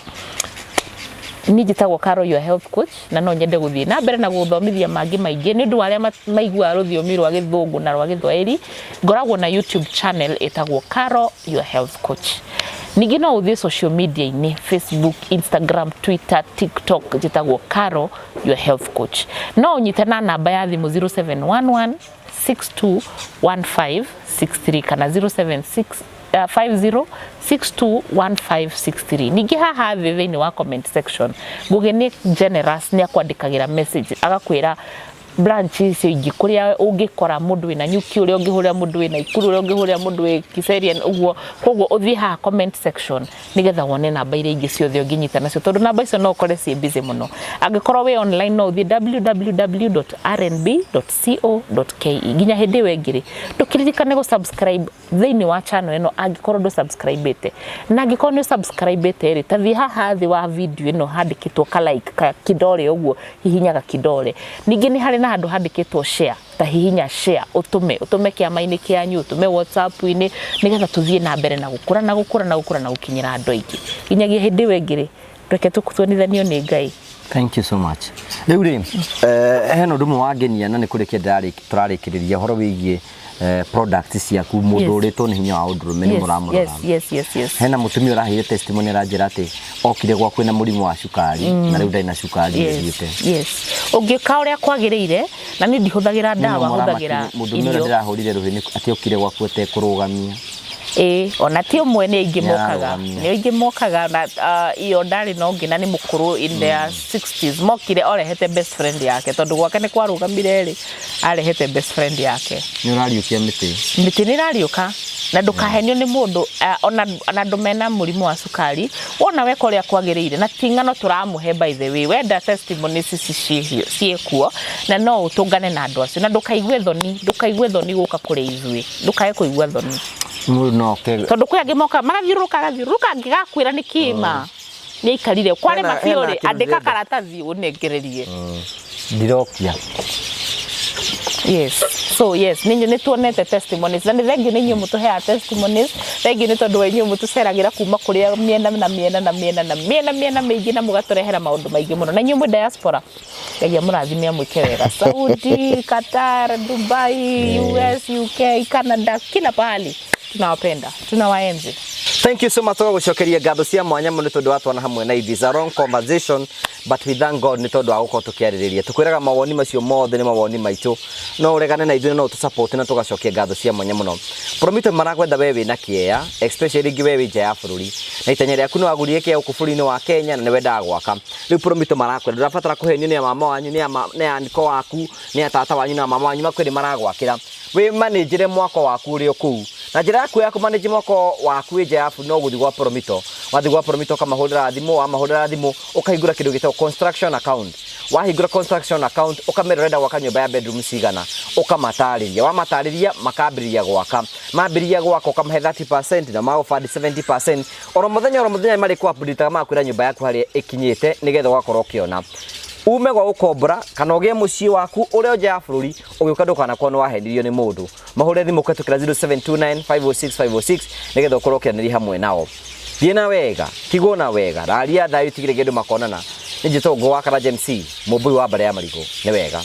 Niĩ njĩtagwo Carol, your health coach, na no nyende gũthiĩ na mbere na gũthomithia mangĩ maingĩ nĩ ũndũ wa arĩa maiguaga rũthiomi rwa Gĩthũngũ na rwa Gĩthwaĩri. Ngoragwo na YouTube channel ĩtagwo Carol, your health coach. Ningĩ no ũthiĩ social media-inĩ, Facebook, Instagram, Twitter, TikTok, njĩtagwo Carol, your health coach. No ũnyite na namba ya thimũ 0711 621563 kana 076 50621563. Ningĩ haha thĩ thĩinĩ wa comment section, Ngũgĩ nĩ generous, nĩ akwandĩkagĩra message agakwĩra branch icio ingĩ kũrĩa ũngĩkora mũndũ wĩna Nyuki, ũrĩa ũngĩhũrĩra mũndũ wĩna Ikuru, ũrĩa ũngĩhũrĩra mũndũ wĩ Kiserian, ũguo. Koguo ũthiĩ haha comment section nĩgetha wone namba iria ingĩ ciothe ũngĩnyita nacio, tondũ namba icio no ũkore ciĩ busy mũno. Angĩkorwo wĩ online no ũthiĩ www.rnb.co.ke. Nginya hĩndĩ ĩyo ĩngĩ rĩ, ndũkĩririkane gũ subscribe thĩinĩ wa channel ĩno angĩkorwo ndũ subscribe-ĩte. Na angĩkorwo nĩ subscribe-ĩte rĩ, ta thiĩ haha thĩ wa video ĩno handĩkĩtwo ka like ka kidole ũguo, hihinyaga kidole. Ningĩ nĩ harĩ na handũ handĩkĩtwo share, ta hihinya share, ũtũme kĩama-inĩ kĩanyu, ũtũme WhatsApp-inĩ, nĩgetha tũthiĩ na mbere na gũkũra na gũkũra na gũkũra na gũkinyĩra andũ aingĩ. Nginyagia hĩndĩ ĩyo ĩngĩ rĩ, reke tuonithanio nĩ Ngai. Thank you so much. Rĩu rĩ, hena ũndũ ũmwe wangenia na nĩ kũrĩkia tũrarĩkĩrĩria ũhoro wĩgiĩ Products ciaku mũndũ ũrĩtwo nĩ hinya wa ũndũrũme nĩ mũramũrora. Yes. Hena mũtumia ũraheire testimony, aranjĩra atĩ okire gwaku na mũrimũ wa cukari na rĩu ndarĩ na cukari, nĩthiĩte. Yes, ũngĩka ũrĩa kwagĩrĩire, na niĩ ndihũthagĩra ndawa, hũthagĩra Mũndũ ũrĩa irio. ndĩrahũrire rũhĩ nĩ atĩ okire gwaku atekũrũgamia. Ĩĩ, ona ti ũmwe, nĩ aingĩ mokaga. Nĩararũgamia. Nĩ aingĩ mokaga na iyo ndarĩ na ũngĩ na nĩ mũkũrũ, in their 60s, mokire orehete best friend yake tondũ gwake nĩ kwarũgamire rĩ, arehete best friend yake. Nĩ ũrariũkia mĩtĩ. Mĩtĩ nĩ ĩrariũka na ndũkahenio nĩ mũndũ, ona andũ mena mũrimũ wa cukari, wona weka ũrĩa kwagĩrĩire, na ti ng'ano tũramũhe. By the way, wenda testimonies ici ciĩkuo na no ũtũngane na andũ acio, na ndũkaigue thoni, ndũkaigue thoni gũka kũrĩ ithuĩ, ndũkae kũigua thoni. Mũndũ no oke. Tondũ kwĩ angĩ moka magathiũrũrũka, agathiũrũrũka angĩgakwĩra nĩ kĩma nĩ aikarire kwarĩ mabiũ Hena rĩ, kĩndũ andĩka ndĩrenda. Karatathi ũnengererie. Ndirokia. Yes, so yes, nĩ tuonete testimonies na nĩ thengiũ nĩ inyuĩ mũtũheaga testimonies, thengiũ nĩ tondũ wa inyuĩ mũtũceragĩra kuma kũrĩa mĩena na mĩena na mĩena na mĩena mĩena mĩingĩ na mũgatũrehera maũndũ maingĩ mũno. Na inyuĩ mwĩ diaspora, Ngai amũrathime, amwĩke wega, Saudi, Qatar, Dubai, US, UK, Canada, kila pahali, tunawapenda, tunawaenzi. Thank you so much. Tũgagũcokeria ngatho cia mwanya mũno nĩ tondũ wa twana hamwe na ithuĩ. It's a long conversation, but we thank God nĩ tondũ wa gũkorwo tũkĩarĩrĩria. Tũkwĩraga mawoni macio mothe nĩ mawoni maitũ, no ũregane na ithuĩ, no ũtũsupport, na tũgacokia ngatho cia mwanya mũno. Promito marakwenda we wĩna kĩea, especially rĩngĩ we wĩ nja ya bũrũri na itanya rĩaku nĩ wagũrire kĩea gũkũ bũrũri-inĩ wa Kenya na nĩ wendaga gwaka. Rĩu Promito marakwenda, ndũrabatara kũhenio nĩ a mama wanyu, nĩ a anko waku, nĩ a tata wanyu na mama wanyu makwĩrĩ maragwakĩra. Wĩ manĩnjĩre mwako waku ũrĩ o kũu, na njĩra yaku ya kũmanĩnji mwako waku wĩ nja ya bũrũri no gũthiĩ gwa Promito. Wathiĩ gwa Promito ũkamahũrĩra thimũ, wamahũrĩra thimũ ũkahingũra kĩndũ gĩtagwo construction account. Wahingũra construction account, ũkamera ũrenda gwaka nyũmba ya bedroom cigana, ũkamatarĩria. Wamatarĩria, makambĩrĩria gwaka. Mambĩrĩria gwaka, ũkamahe 30% na magũbandi 70%. Oro mũthenya, oro mũthenya marĩ kũ update magakwĩra nyũmba yaku harĩa ĩkinyĩte, nĩgetha ũgakorwo ũkĩona ume gwa gũkombora kana ũgĩe mũciĩ waku ũrĩa nja ya bũrũri. Ũgĩũka ndũkanakorwo nĩ wahenirio nĩ mũndũ. Mahũre thimũ kũhetũkĩra 0729 506 506 nĩgetha ũkorwo ũkĩaranĩria hamwe nao. Thiĩ na wega, tigwo na wega, raria thayũ, tigire kĩndũ makonana. Nĩ njĩtagwo Ngũgũ wa Karanja MC, mũmbui wa mbare ya marigũ. Nĩ wega.